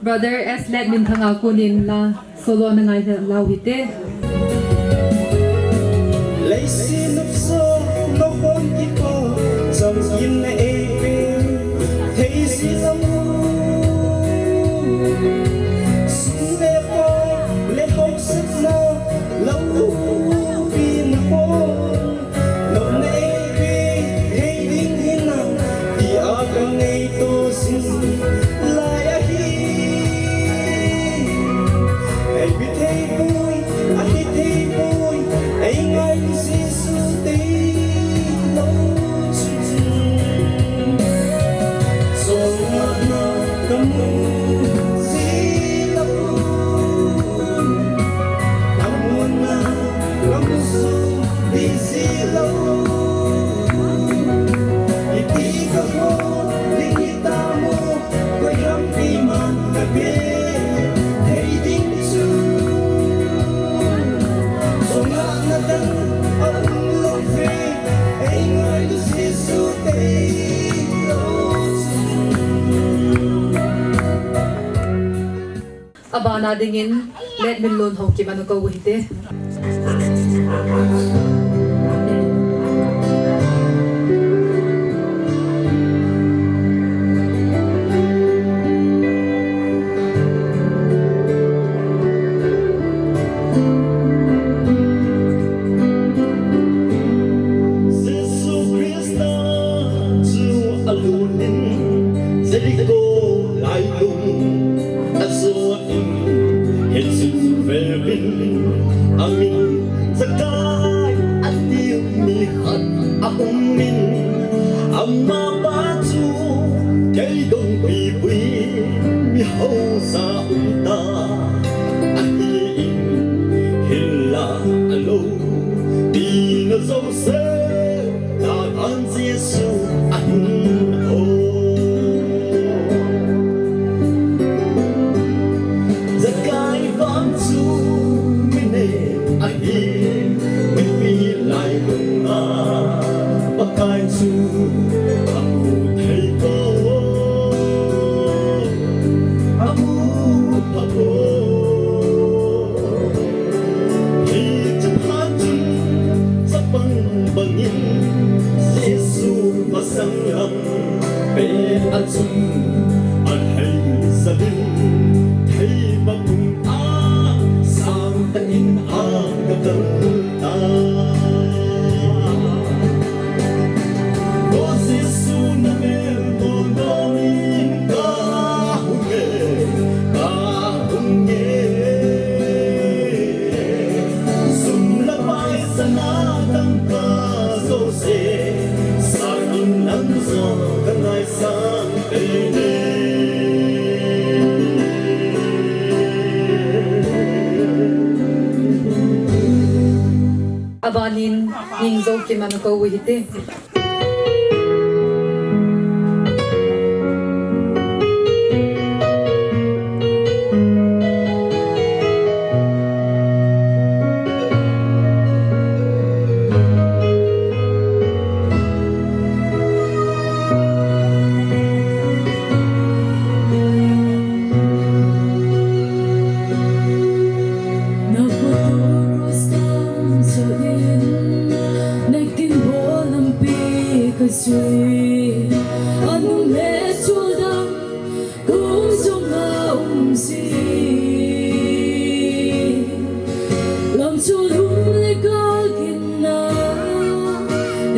Brother S Letminthanga konin la solo na ngai lau hite. Leiset nopsot nopom kipo, cham in na eipe, thei si lam. Sum le pai, le hausatna, lam pi na ho. Nopna eipe, thei ding hinam, tia kangaito jing lai ahi. Eipe thei poi, ahi thei poi, eingai Jesu tei lou chun. Songlatna kamu ji lou, amuanna kamu su Busy lou, ipi kamu, ding ita mu, koi ham pi man kape, thei ding chu. Songlatna dang aum lou ve, eingai Jesu tei lou chu. Abana dingin, Letminlun Haokip ana kou u hite. Jesu Christa chu alutin Jericho lailung ajotin, hichu veuvin, amin Zakai atiu mi khat aumin, amapa chu kei dongpi pui mi hausa um ta ahin, hinla alou tina jouse Takan Jesu ahin ho. Zakai vang chu mi neh ahin, mipi lailunga Pakai chu amu thei poi, amu pha poi. Hiche phat chun chapang bangin Jesu masang lam pe a chun ahei jal in, theipa pung a sang tah in aga kal tai. O Jesu, na melmona min kahung e, kahung e. Sum le pai sana dangka jouse, sangin nang jong ka ngaisang tei e. Ana kou u hite. Na photo cross tam so in, na kin bol lampi ka sui. Anu le chudam kum sung a um si. Lam chu lum le gal ginna,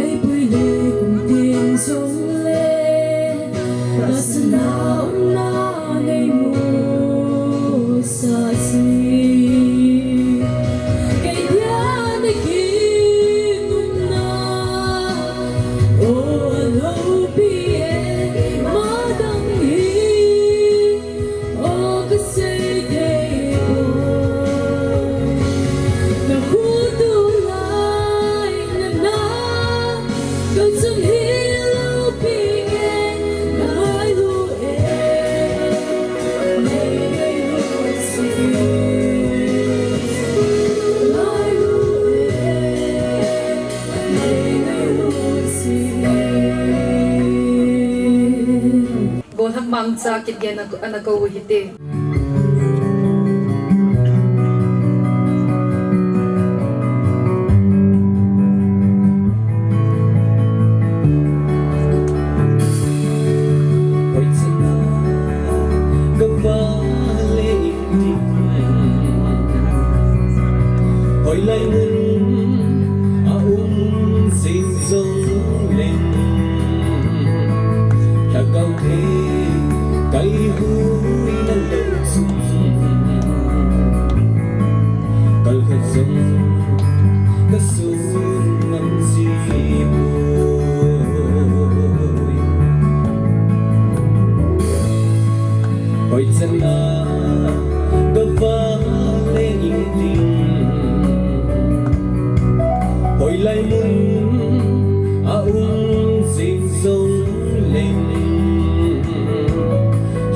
ei pui le kum tiang sung le. Pasna umna nei mu sa si. Kei dia na kinumna, o alopi e, ma dang hi, o ka sei thei poi. Na khu tu lai na na, Golhang Mangcha Kipgen ana kou u hite. Hoichana ka vale in ding, hoilai mun a um jing jong leng, lhagao thei kai hui na lou chun, kal khat jong ka sun ngam ji poi. Hoichana ka vale in ding, hoilai mun a um jing jong leng,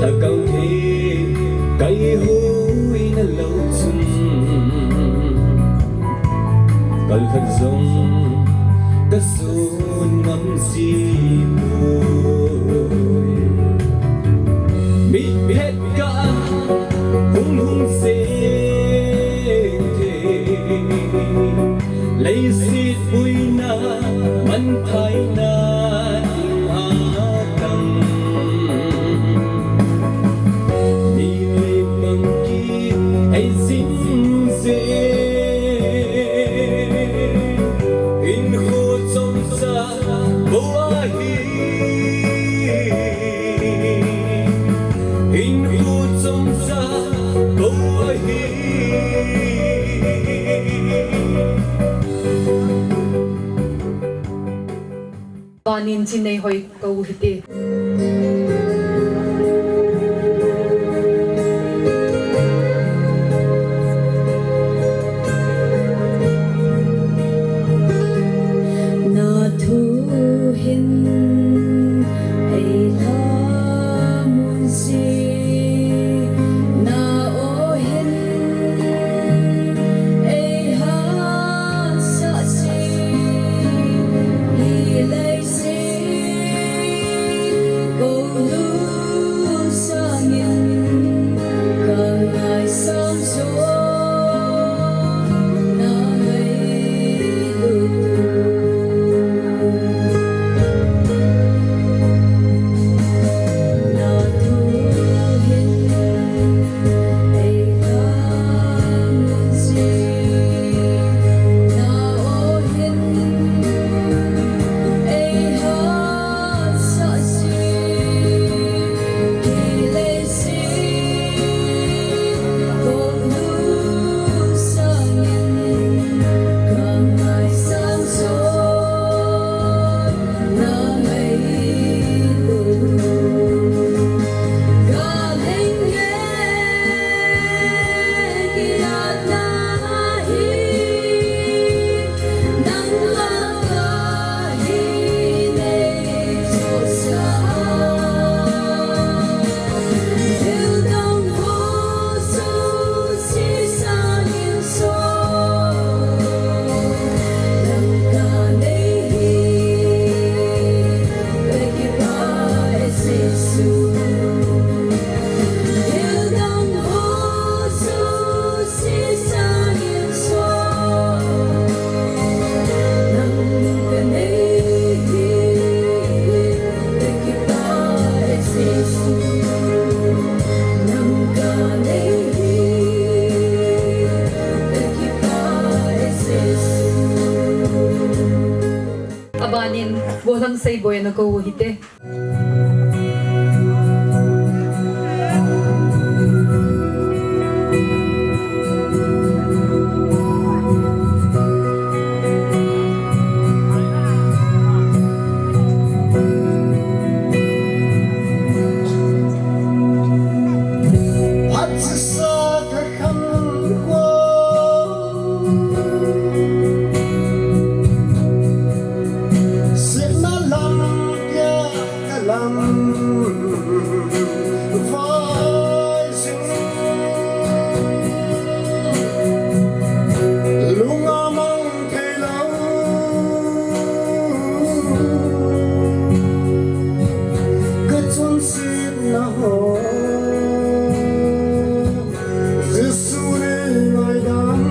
lhagao thei kai hui na lou chun, kal khat jong ka sun ngam ji poi. Mitphet kah a hung hung jeng thei, leiset boina manthahna ding a tang. Ni le pang kihei jing jeng, hinkho chomcha bou ahi, hinkho chomcha bou ahi. Vanin Chinneihoikou hite. Na thu hin ei lhamun si, na aw hin ei hahsat si, hi leiset ko Abanin, Golhang Seiboi ana kou u hite. Sihna lam pia ka lam vai sing. Lung a mang thei lo ka chonsetna ho. Jesu nei ngaidam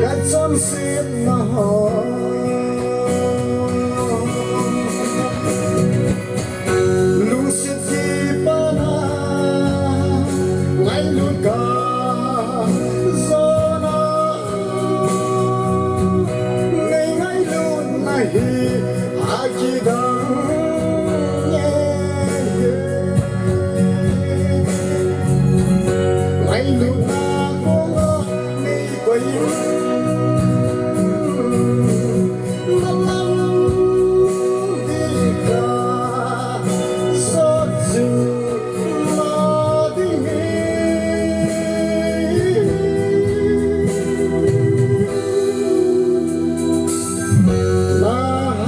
ka chonsetna ho. Lungset kipana ngailut ka jona. Nei ngailutna hi akidang e. Ngailutna konga nei koi in. Na lam ding ka jot jing na ding hi. Na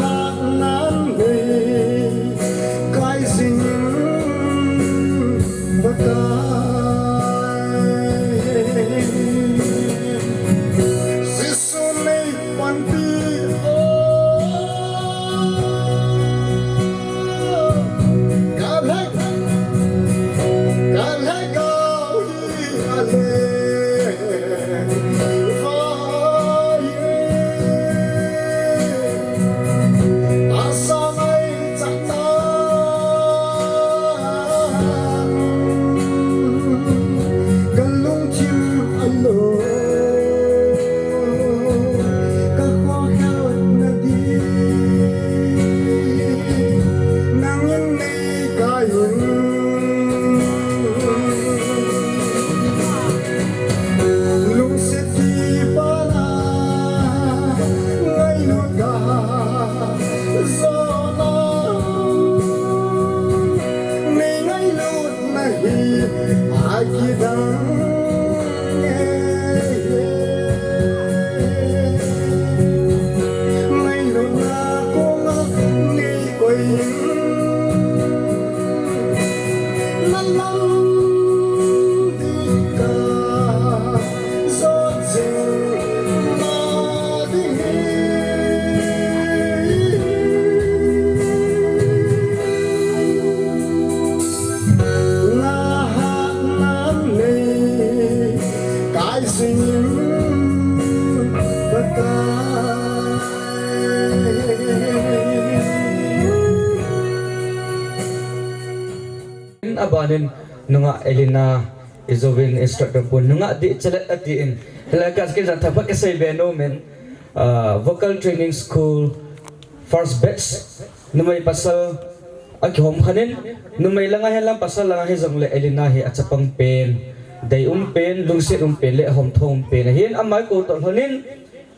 hatnan nei kai jing in Pakai. Jesu nei panpi o. Ka lhek, ka lhek o hi a le. Vai e. Asa mai chak ta. Ka lungthim a lo, ka khohel na ding, nangin nei kai un. Lungset kipana ngailut ka jona. Nei ngailutna hi akidang e. Ngailutna konga nei koi in. Na lam ding ka jot jing na ding hi. Na hatnan nei kai jing in Pakai. Abanin nungah Elena, i jouvin instructor pun nungah dih chalet atin. Hilai ka kin ja thapha ka sei be nom in, ah, vocal training school first batch numei pasal akihom khan in, numei langa hihen lang pasal langa hijongle Elena hi achapang pen, dei um pen, lungset um pen le ahom thom pen ahin, ama kou toh lhon in,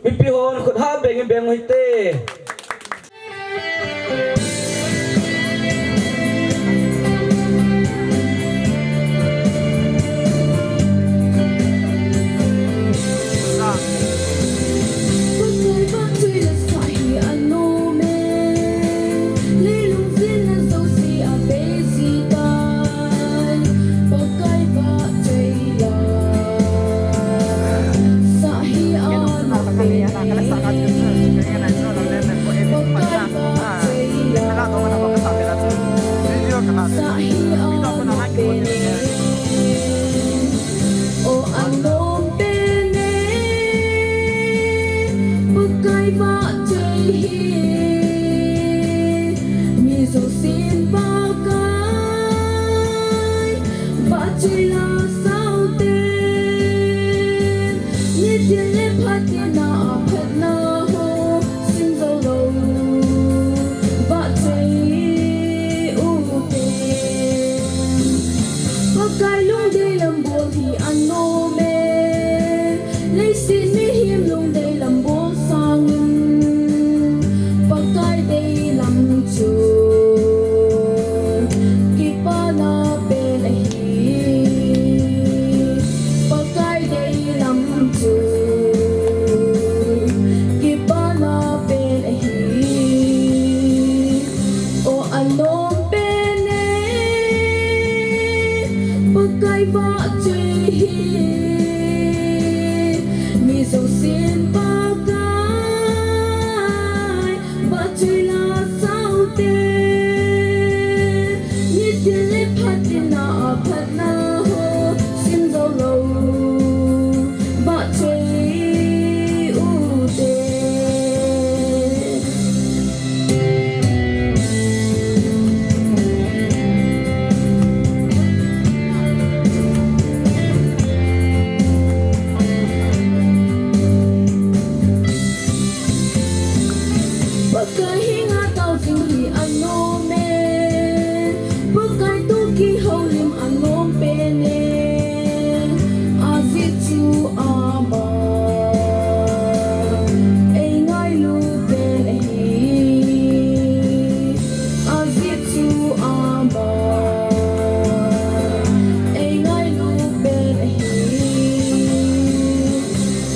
mipi hon khut ha beng in beng u hite. O anom pen e, Pakai vahchoi hi, mi jousen Pakai vahchoi la sao ten, nitin le phatin a aphatna ho, Pakai henga tao jing hi anom e, Pakai toh kihoulim anom pen e, ajeh chu ama eingailu pen ahi, ajeh chu ama eingailu pen ahi.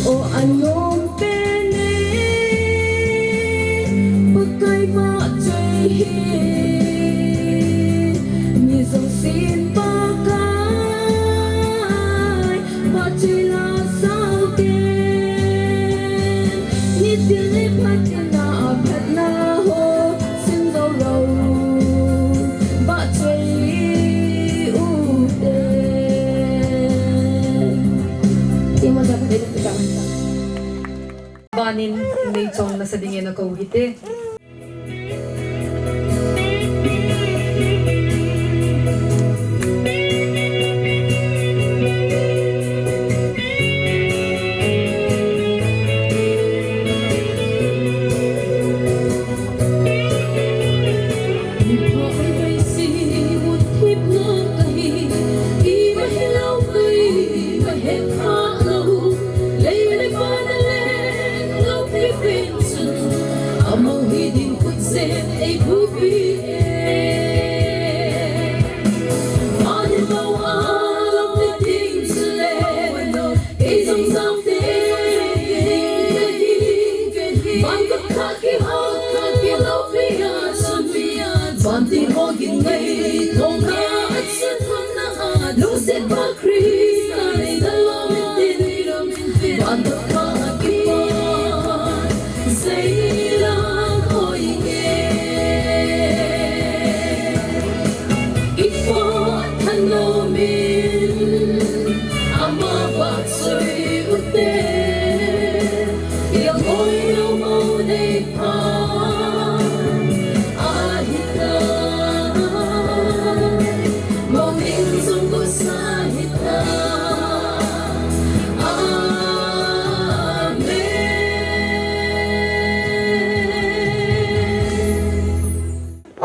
O anom pen e, Pakai vahchoi hi, mi jousen Pakai vahchoi la sao ten, nitin le phatin a phatna ho sim jou lou, vahchoi u te. Banin neichon nasa dingin akou hite.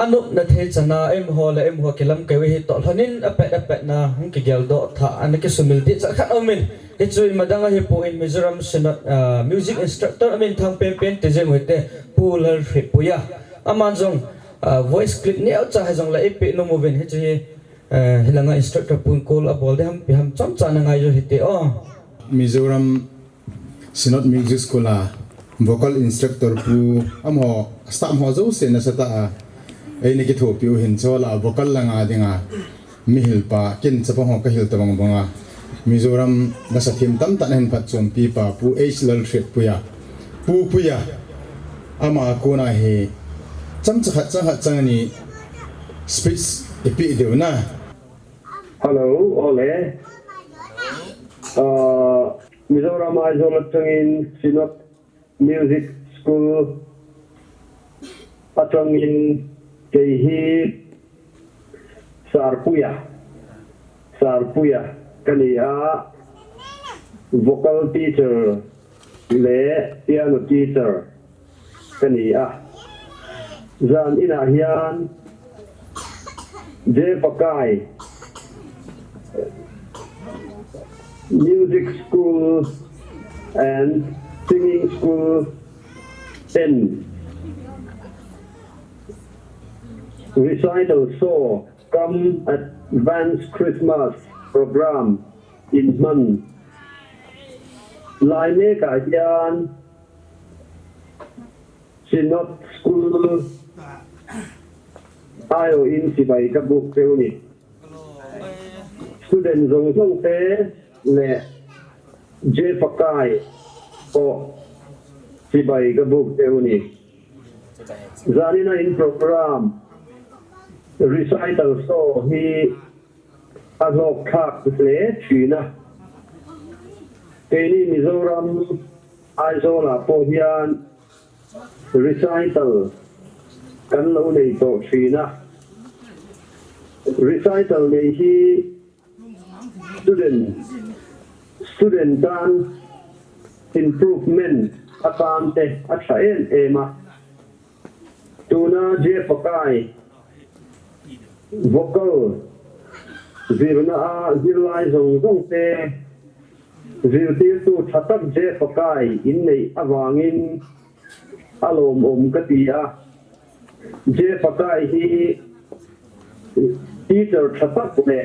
Anopna thei chana eiho le eiho kilamkai u hi toh lhonin apet apetna hung kigeldoh thah ana kisumil ding chan khat aumin. Hichu ima dang ahipoi, Mizoram Synod, ah, music instructor amin thang penpen ti jeng u hite, Pu Lalhrietpuia. Aman jong, ah, voice clip neocha hijongle eipeh nom uvin, hichu hi, eh, hilanga instructor pun call abol ding ham ipi ham chomcha ana ngai u hite o. Mizoram Synod Music School a vocal instructor pu amaho, staff ho jouse nasatah a eina kithopi u hin, chule vocal langa dinga mihilpa, ken chapang ho kahil tabang banga Mizoram nasathem tamtah nahin phatchompi pa Pu H Lalhrietpuia, Pu Puia, ama kona hi chomcha khat chang khat chang ni speech ipeh diu na. Hello, ole. Ah, Mizoram Aizawl athangin Synod Music School athangin kei hi Sir Puia, Sir Puia kani a, vocal teacher le piano teacher kani a. Jan in a hian J Fakai Music School and Singing School ten recital show cum advance Christmas program in hman. Lai mek a hian Synod School aiawhin chibai ka buk peuh a ni. Student zawng zawng te leh J Fakai pawh chibai ka buk peuh a ni. Zanina in program recital show hi a hlawk thlak hle ṭhin a. Keini Mizoram Aizawl ah pawh hian recital kan lo nei tawh ṭhin a. Recital nei hi student, student tan improvement atan te a ṭha em em a. Tuna J Pakai vocal zirna a zirlai jong jong te, zirtirtu thatak J Pakai in nei avangin alom om kati a. J Pakai hi teacher thatak le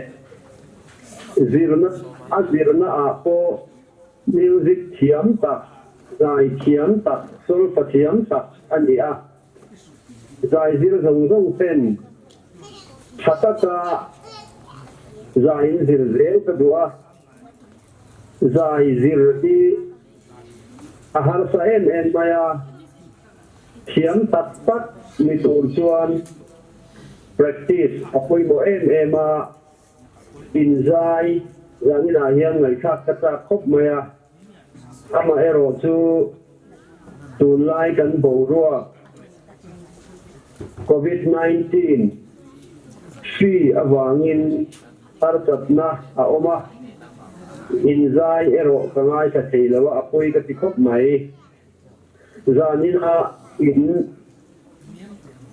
zirna, azirna a po music thiam tak, zai thiam tak, solfa thiam tak ani a. Zai zir jong jong pen thataka zai in zir zel ka duh a. Zai zir hi aharsa em em mai a, thiam tak tak ni tur chuan practice apoimo em em a, inzai, zanin a hian ngaithak ka chak khop mai a. Amaherawhchu tunlai kan boruak covid nineteen hri avangin harsatna a awm a, inzai erawh ka ngaithla thei lo a, a pawi ka ti khawp mai. Zanin a in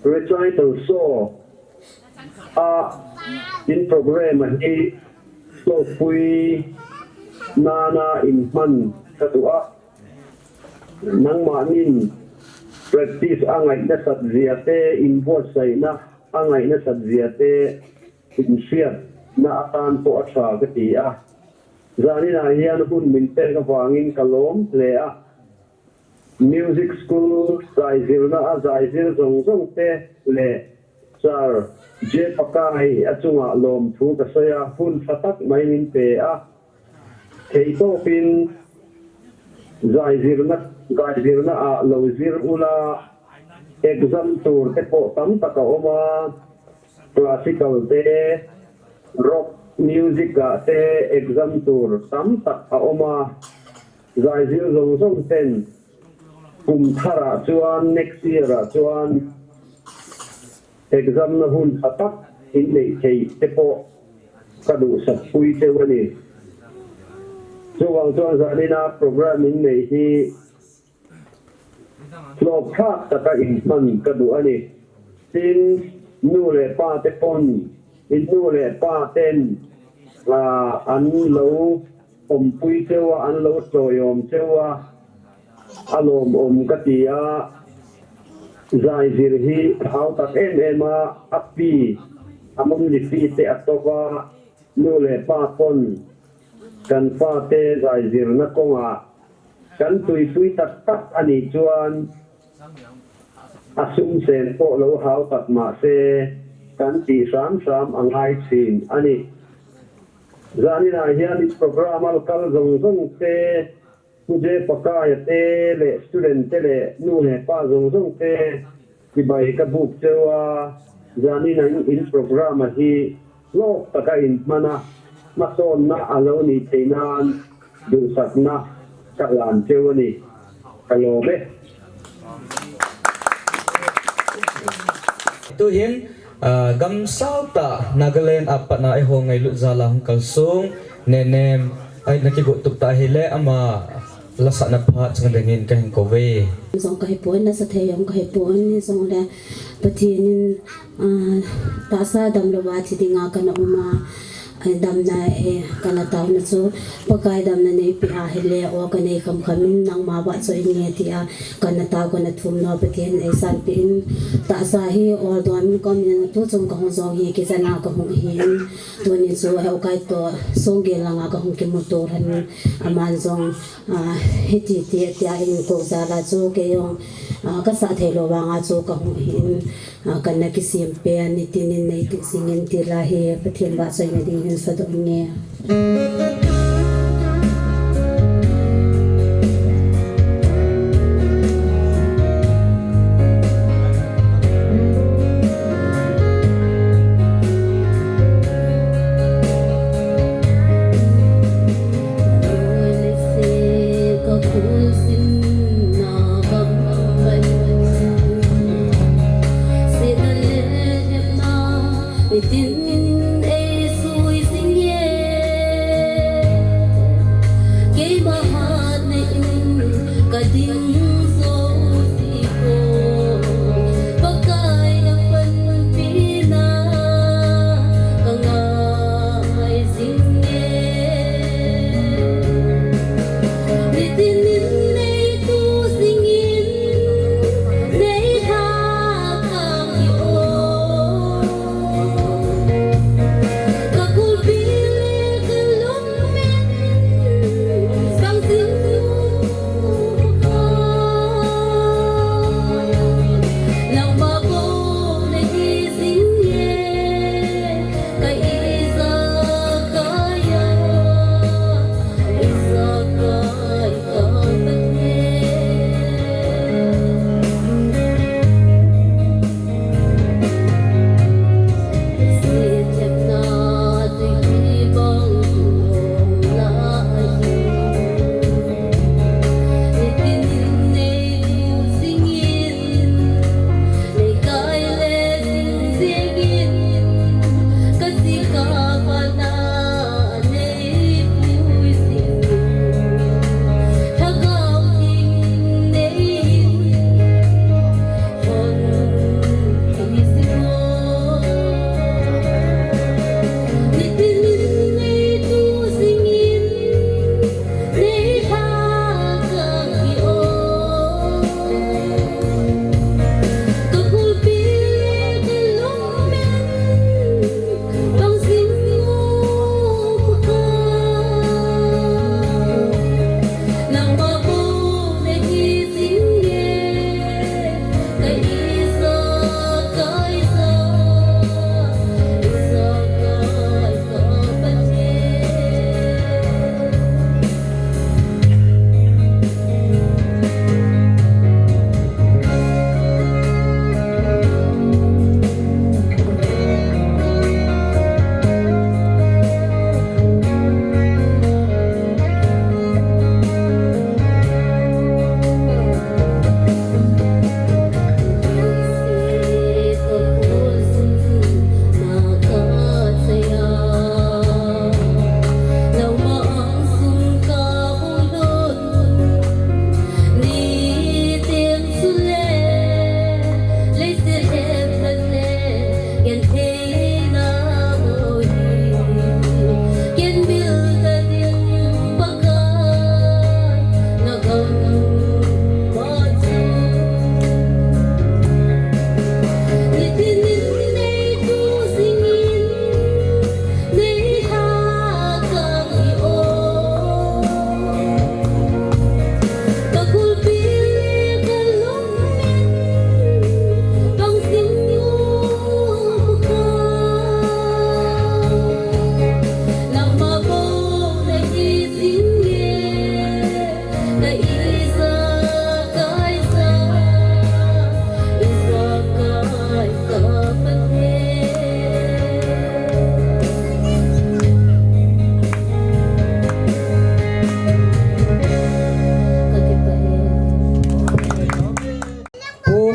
recital show a in program a hi hlawkpui nana in hman ka duh a, nangmahnin practice a ngaih nasat zia te, in buatsaihna a ngaih nasat zia te, in hriatna atan pawh a ṭha ka ti a. Zanin a hian hun min pek avangin ka lawm hle a. Music school zaizirna a zaizir zawng zawng te leh Sir J Pakai a chungah lawmthu ka sawi a, hun ṭha tak mai min pe a. Thei tawpin zaizirna, zaizirna ah lo zir ula, exam tur te pawh tam tak a awm a, classical te, rock music ah te exam tur tam tak a awm a, zaizir zawng zawng ten kum thar ah chuan, next year ah chuan exam na hun ṭha tak in neih theih te pawh ka duhsak pui cheu a ni. Chuvang chuan zanin a program in neih hi hlawk thlak taka in hman ka duh a ni. Tin, nu leh pa te pawn, in nu leh pa ten, ah, an lo awmpui cheu a, an lo chawiawm cheu a, a lawmawm ka ti a, zaizir hi hau tak em em a, a pi, a mumli pi te a tawk a, nu leh pa pawn kan fate zaizirna kawngah kan tuipui tak tak a nih chuan a sum sen pawh lo hau tak mah se kan tih hram hram a ngai ṭhin a ni. Zanin ah hian in program a kal zawng zawng te, Pu J Pakai te leh student te leh nu leh pa zawng zawng te chibai ka buk cheu a, zanin a in program a hi hlawk taka in hman a, hmasawnna a lo nih theih nan duhsakna ka lan cheu a ni. Ka lawm e. Tuhin, ah, gamsau ta Nagaland a patna eiho ngailut jal a hung kal sung, Nenem, ai, na kigo tuk ta hile ama lasahna phat chang dingin ka hin ko ve. Zong ka hi pon, nasa thei zong ka hi pon, ni zong le Pathian in, ah, tahsa dam lo va thi dinga ka na um a, ai, damna, eh, ka na tauna chu Pakai damna nei pi a hile, o ka nei kham kham in nangma va chu in nge ti a, ka na tau ka na thum no Pathian ei san pi in tahsa hi ol don min kom in tu chung ka hung zong hi ki zana ka hung hi in. Tuni chu he ukai to song gel langa ka hung kimu tur han aman zong, ah, hiti ti tia in ko zala chu kei zong, ah, ka sa thei lo vanga chu ka hung hi in, ah, kan na kisim pe a ni tin in nei tu singin ti la hi Pathian va soi na ding hin sa dong nge.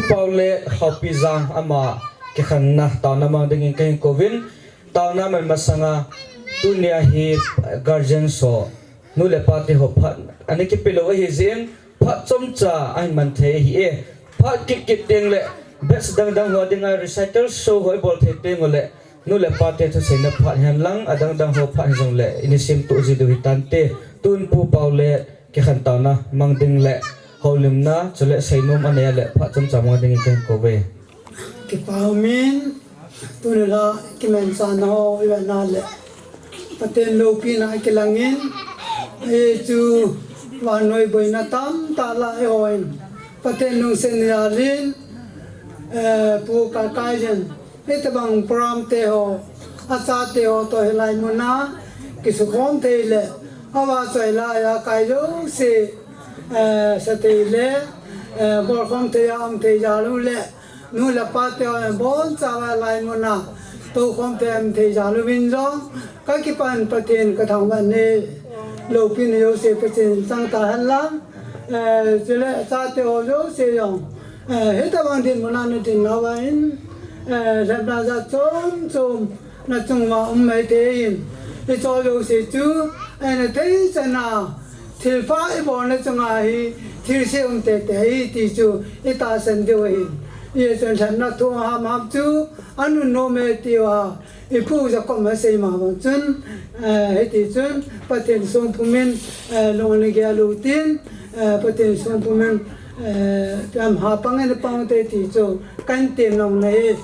Paule Haopi Jang ama kikhenna taona mang dingin kahin kouvin, taona man masanga tunia hi guardian ho, nu le pate ho phat ana kipe lou ahi jeh in, phat chomcha ahin man thei ahi e. Phat kit kit teng le, batch dang dang ho dinga recital show ho ibol thei teng ule, nu le pate thuseina phat hihen lang, adang dang ho phat hijongle, ini simtuh ji diu hitante, tun Pu Paule kikhen taona mang ding le, houlimna, chule seinom anei le, phat chomcha mang dingin kahin kouve. Kipa umin, tuni la kimanchahna ho ivetna le, Pathen loupina kilangin, hichu vannoi boina tamtah lah a eihoin, Pathen lungset jalin, eh, Pu Kaikaiyin, hitobang program te ho, achate ho toh hilai muna kisukhom thei le, avahchoi laiya kai jouse, eh, sa thei le, eh, bolkhom thei a um thei jal u le, nu le pate ho abonchan hilai muna toukhom thei a um thei jal uvin jong, kakipah in Pathen kathangvah e. Loupina jouse Pathen chang tahen lang, eh, chule achate ho jouse jong, eh, hitobang dinmun a nadin nauva in, eh, lhepna jat chom chom nachunguva um maithei in, hiche jouse chu, eh, eina theichan a, thilpha ibolna chunga hi thilse um teitei ahi ti chu itahsan diu ahin. Hijeh chun lhepna thu hamham chu anunnom e tia Ipu Jacob in asei ma bang chun, eh, hiti chun Pathen songpum in, eh, lung ana gel u tin, eh, Pathen songpum in, eh, ipi ham hapang in apang u hite ti chu kahin tem nom ahi.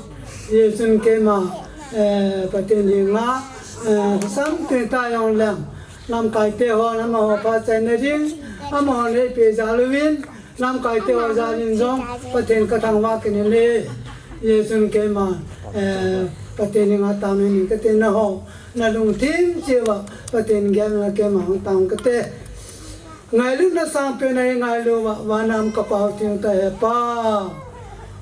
Hijeh chun keima, eh, Pathen henga, eh, sam te ta jong leng, lamkai te hon amaho phat chaina ding, amaho neipe jal uvin, lamkai te ho jal in jong Pathen kathangvah kit in ahi. Hijeh chun keima, eh, Pathen henga taona nei kate naho, nalungthim cheh uva Pathen gel a keima hung taona kate. Ngailutna sangpen a eingailu uva, vana um ka Pa u thengtah Hepa,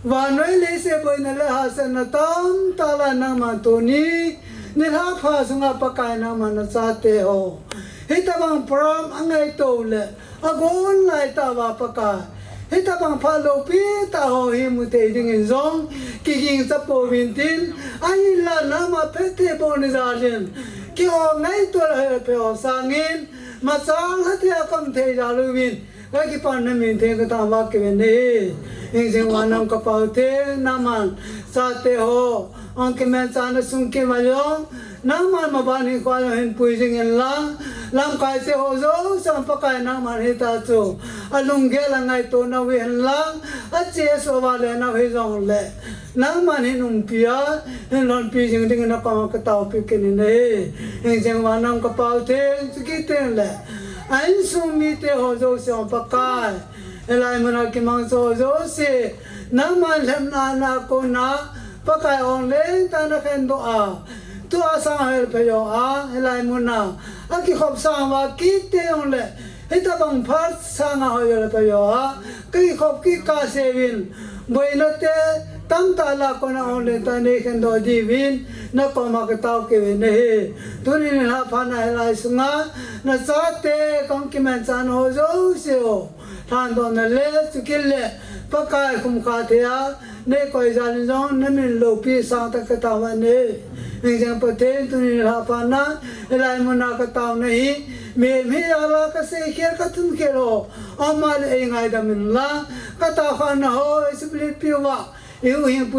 vannoi leiset boina le hahsatna tamtah lah a nangman tuni nilhah pha sunga Pakai nangman nachate ho hitobang program angaito le, agon lai tah uva Pakai, hitobang phat loupi tah ho hi mu thei dingin jong kigingcha pouvin tin, ahinla nangma phattheibohna jal in, keiho ngaito le hepha ho sangin, machal lhah thei a ka um thei jal uvin, kakipah in namin theng kathangvah kit uvin ahi. Hingjing vana um ka Pa u theng, nangman chate ho hung kimanchah na sung kit uva jong, nangman maban hinkho a jong hinpui jing in lang, lamkai te ho jouse Pakai nangman hitia chu alunggel a ngaito nau ahi hen lang, ache asuh uva le nau hijongle, nangman hin umpi a, hin lonpi jing dingin nakoma kataopi kit in ahi. Hingjing vana um ka Pa u theng, chukit teng le, a insung mite ho jouse Pakai, hilai muna kimangcha ho jouse, nangman lhepna a kona Pakai, ong lentah a nakhendoh a, tua sang a hoi le pha jo a, hilai muna akikhop sang uva kit teng jongle, hitobang phat sanga hoi le pha jo a, kakikhop kit kahse uvin, boina te tamtah lah a kona ong lentah a neikhendoh diuvin nakoma katao kit uvin ahi. Tuni nilhah phat na hilai sunga nachate kahung kimanchah nau ho jouse u lhandohna le, chukit le Pakai khumkha thei a neikoi jal in jong namin loupi sangtah a kataona ahi. Hingjing Pathen, tuni nilhah phat na hilai muna kataona hi, mihem hi jal a kaseikhel kathumkhel ho, ama le eingaidam in lang, kataokhahna ho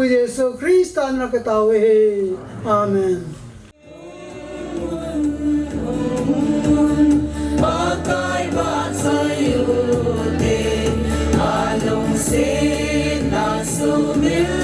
Jesu Christa mina katao e. Amen. Pakai vahchoi u te, alungset a sumil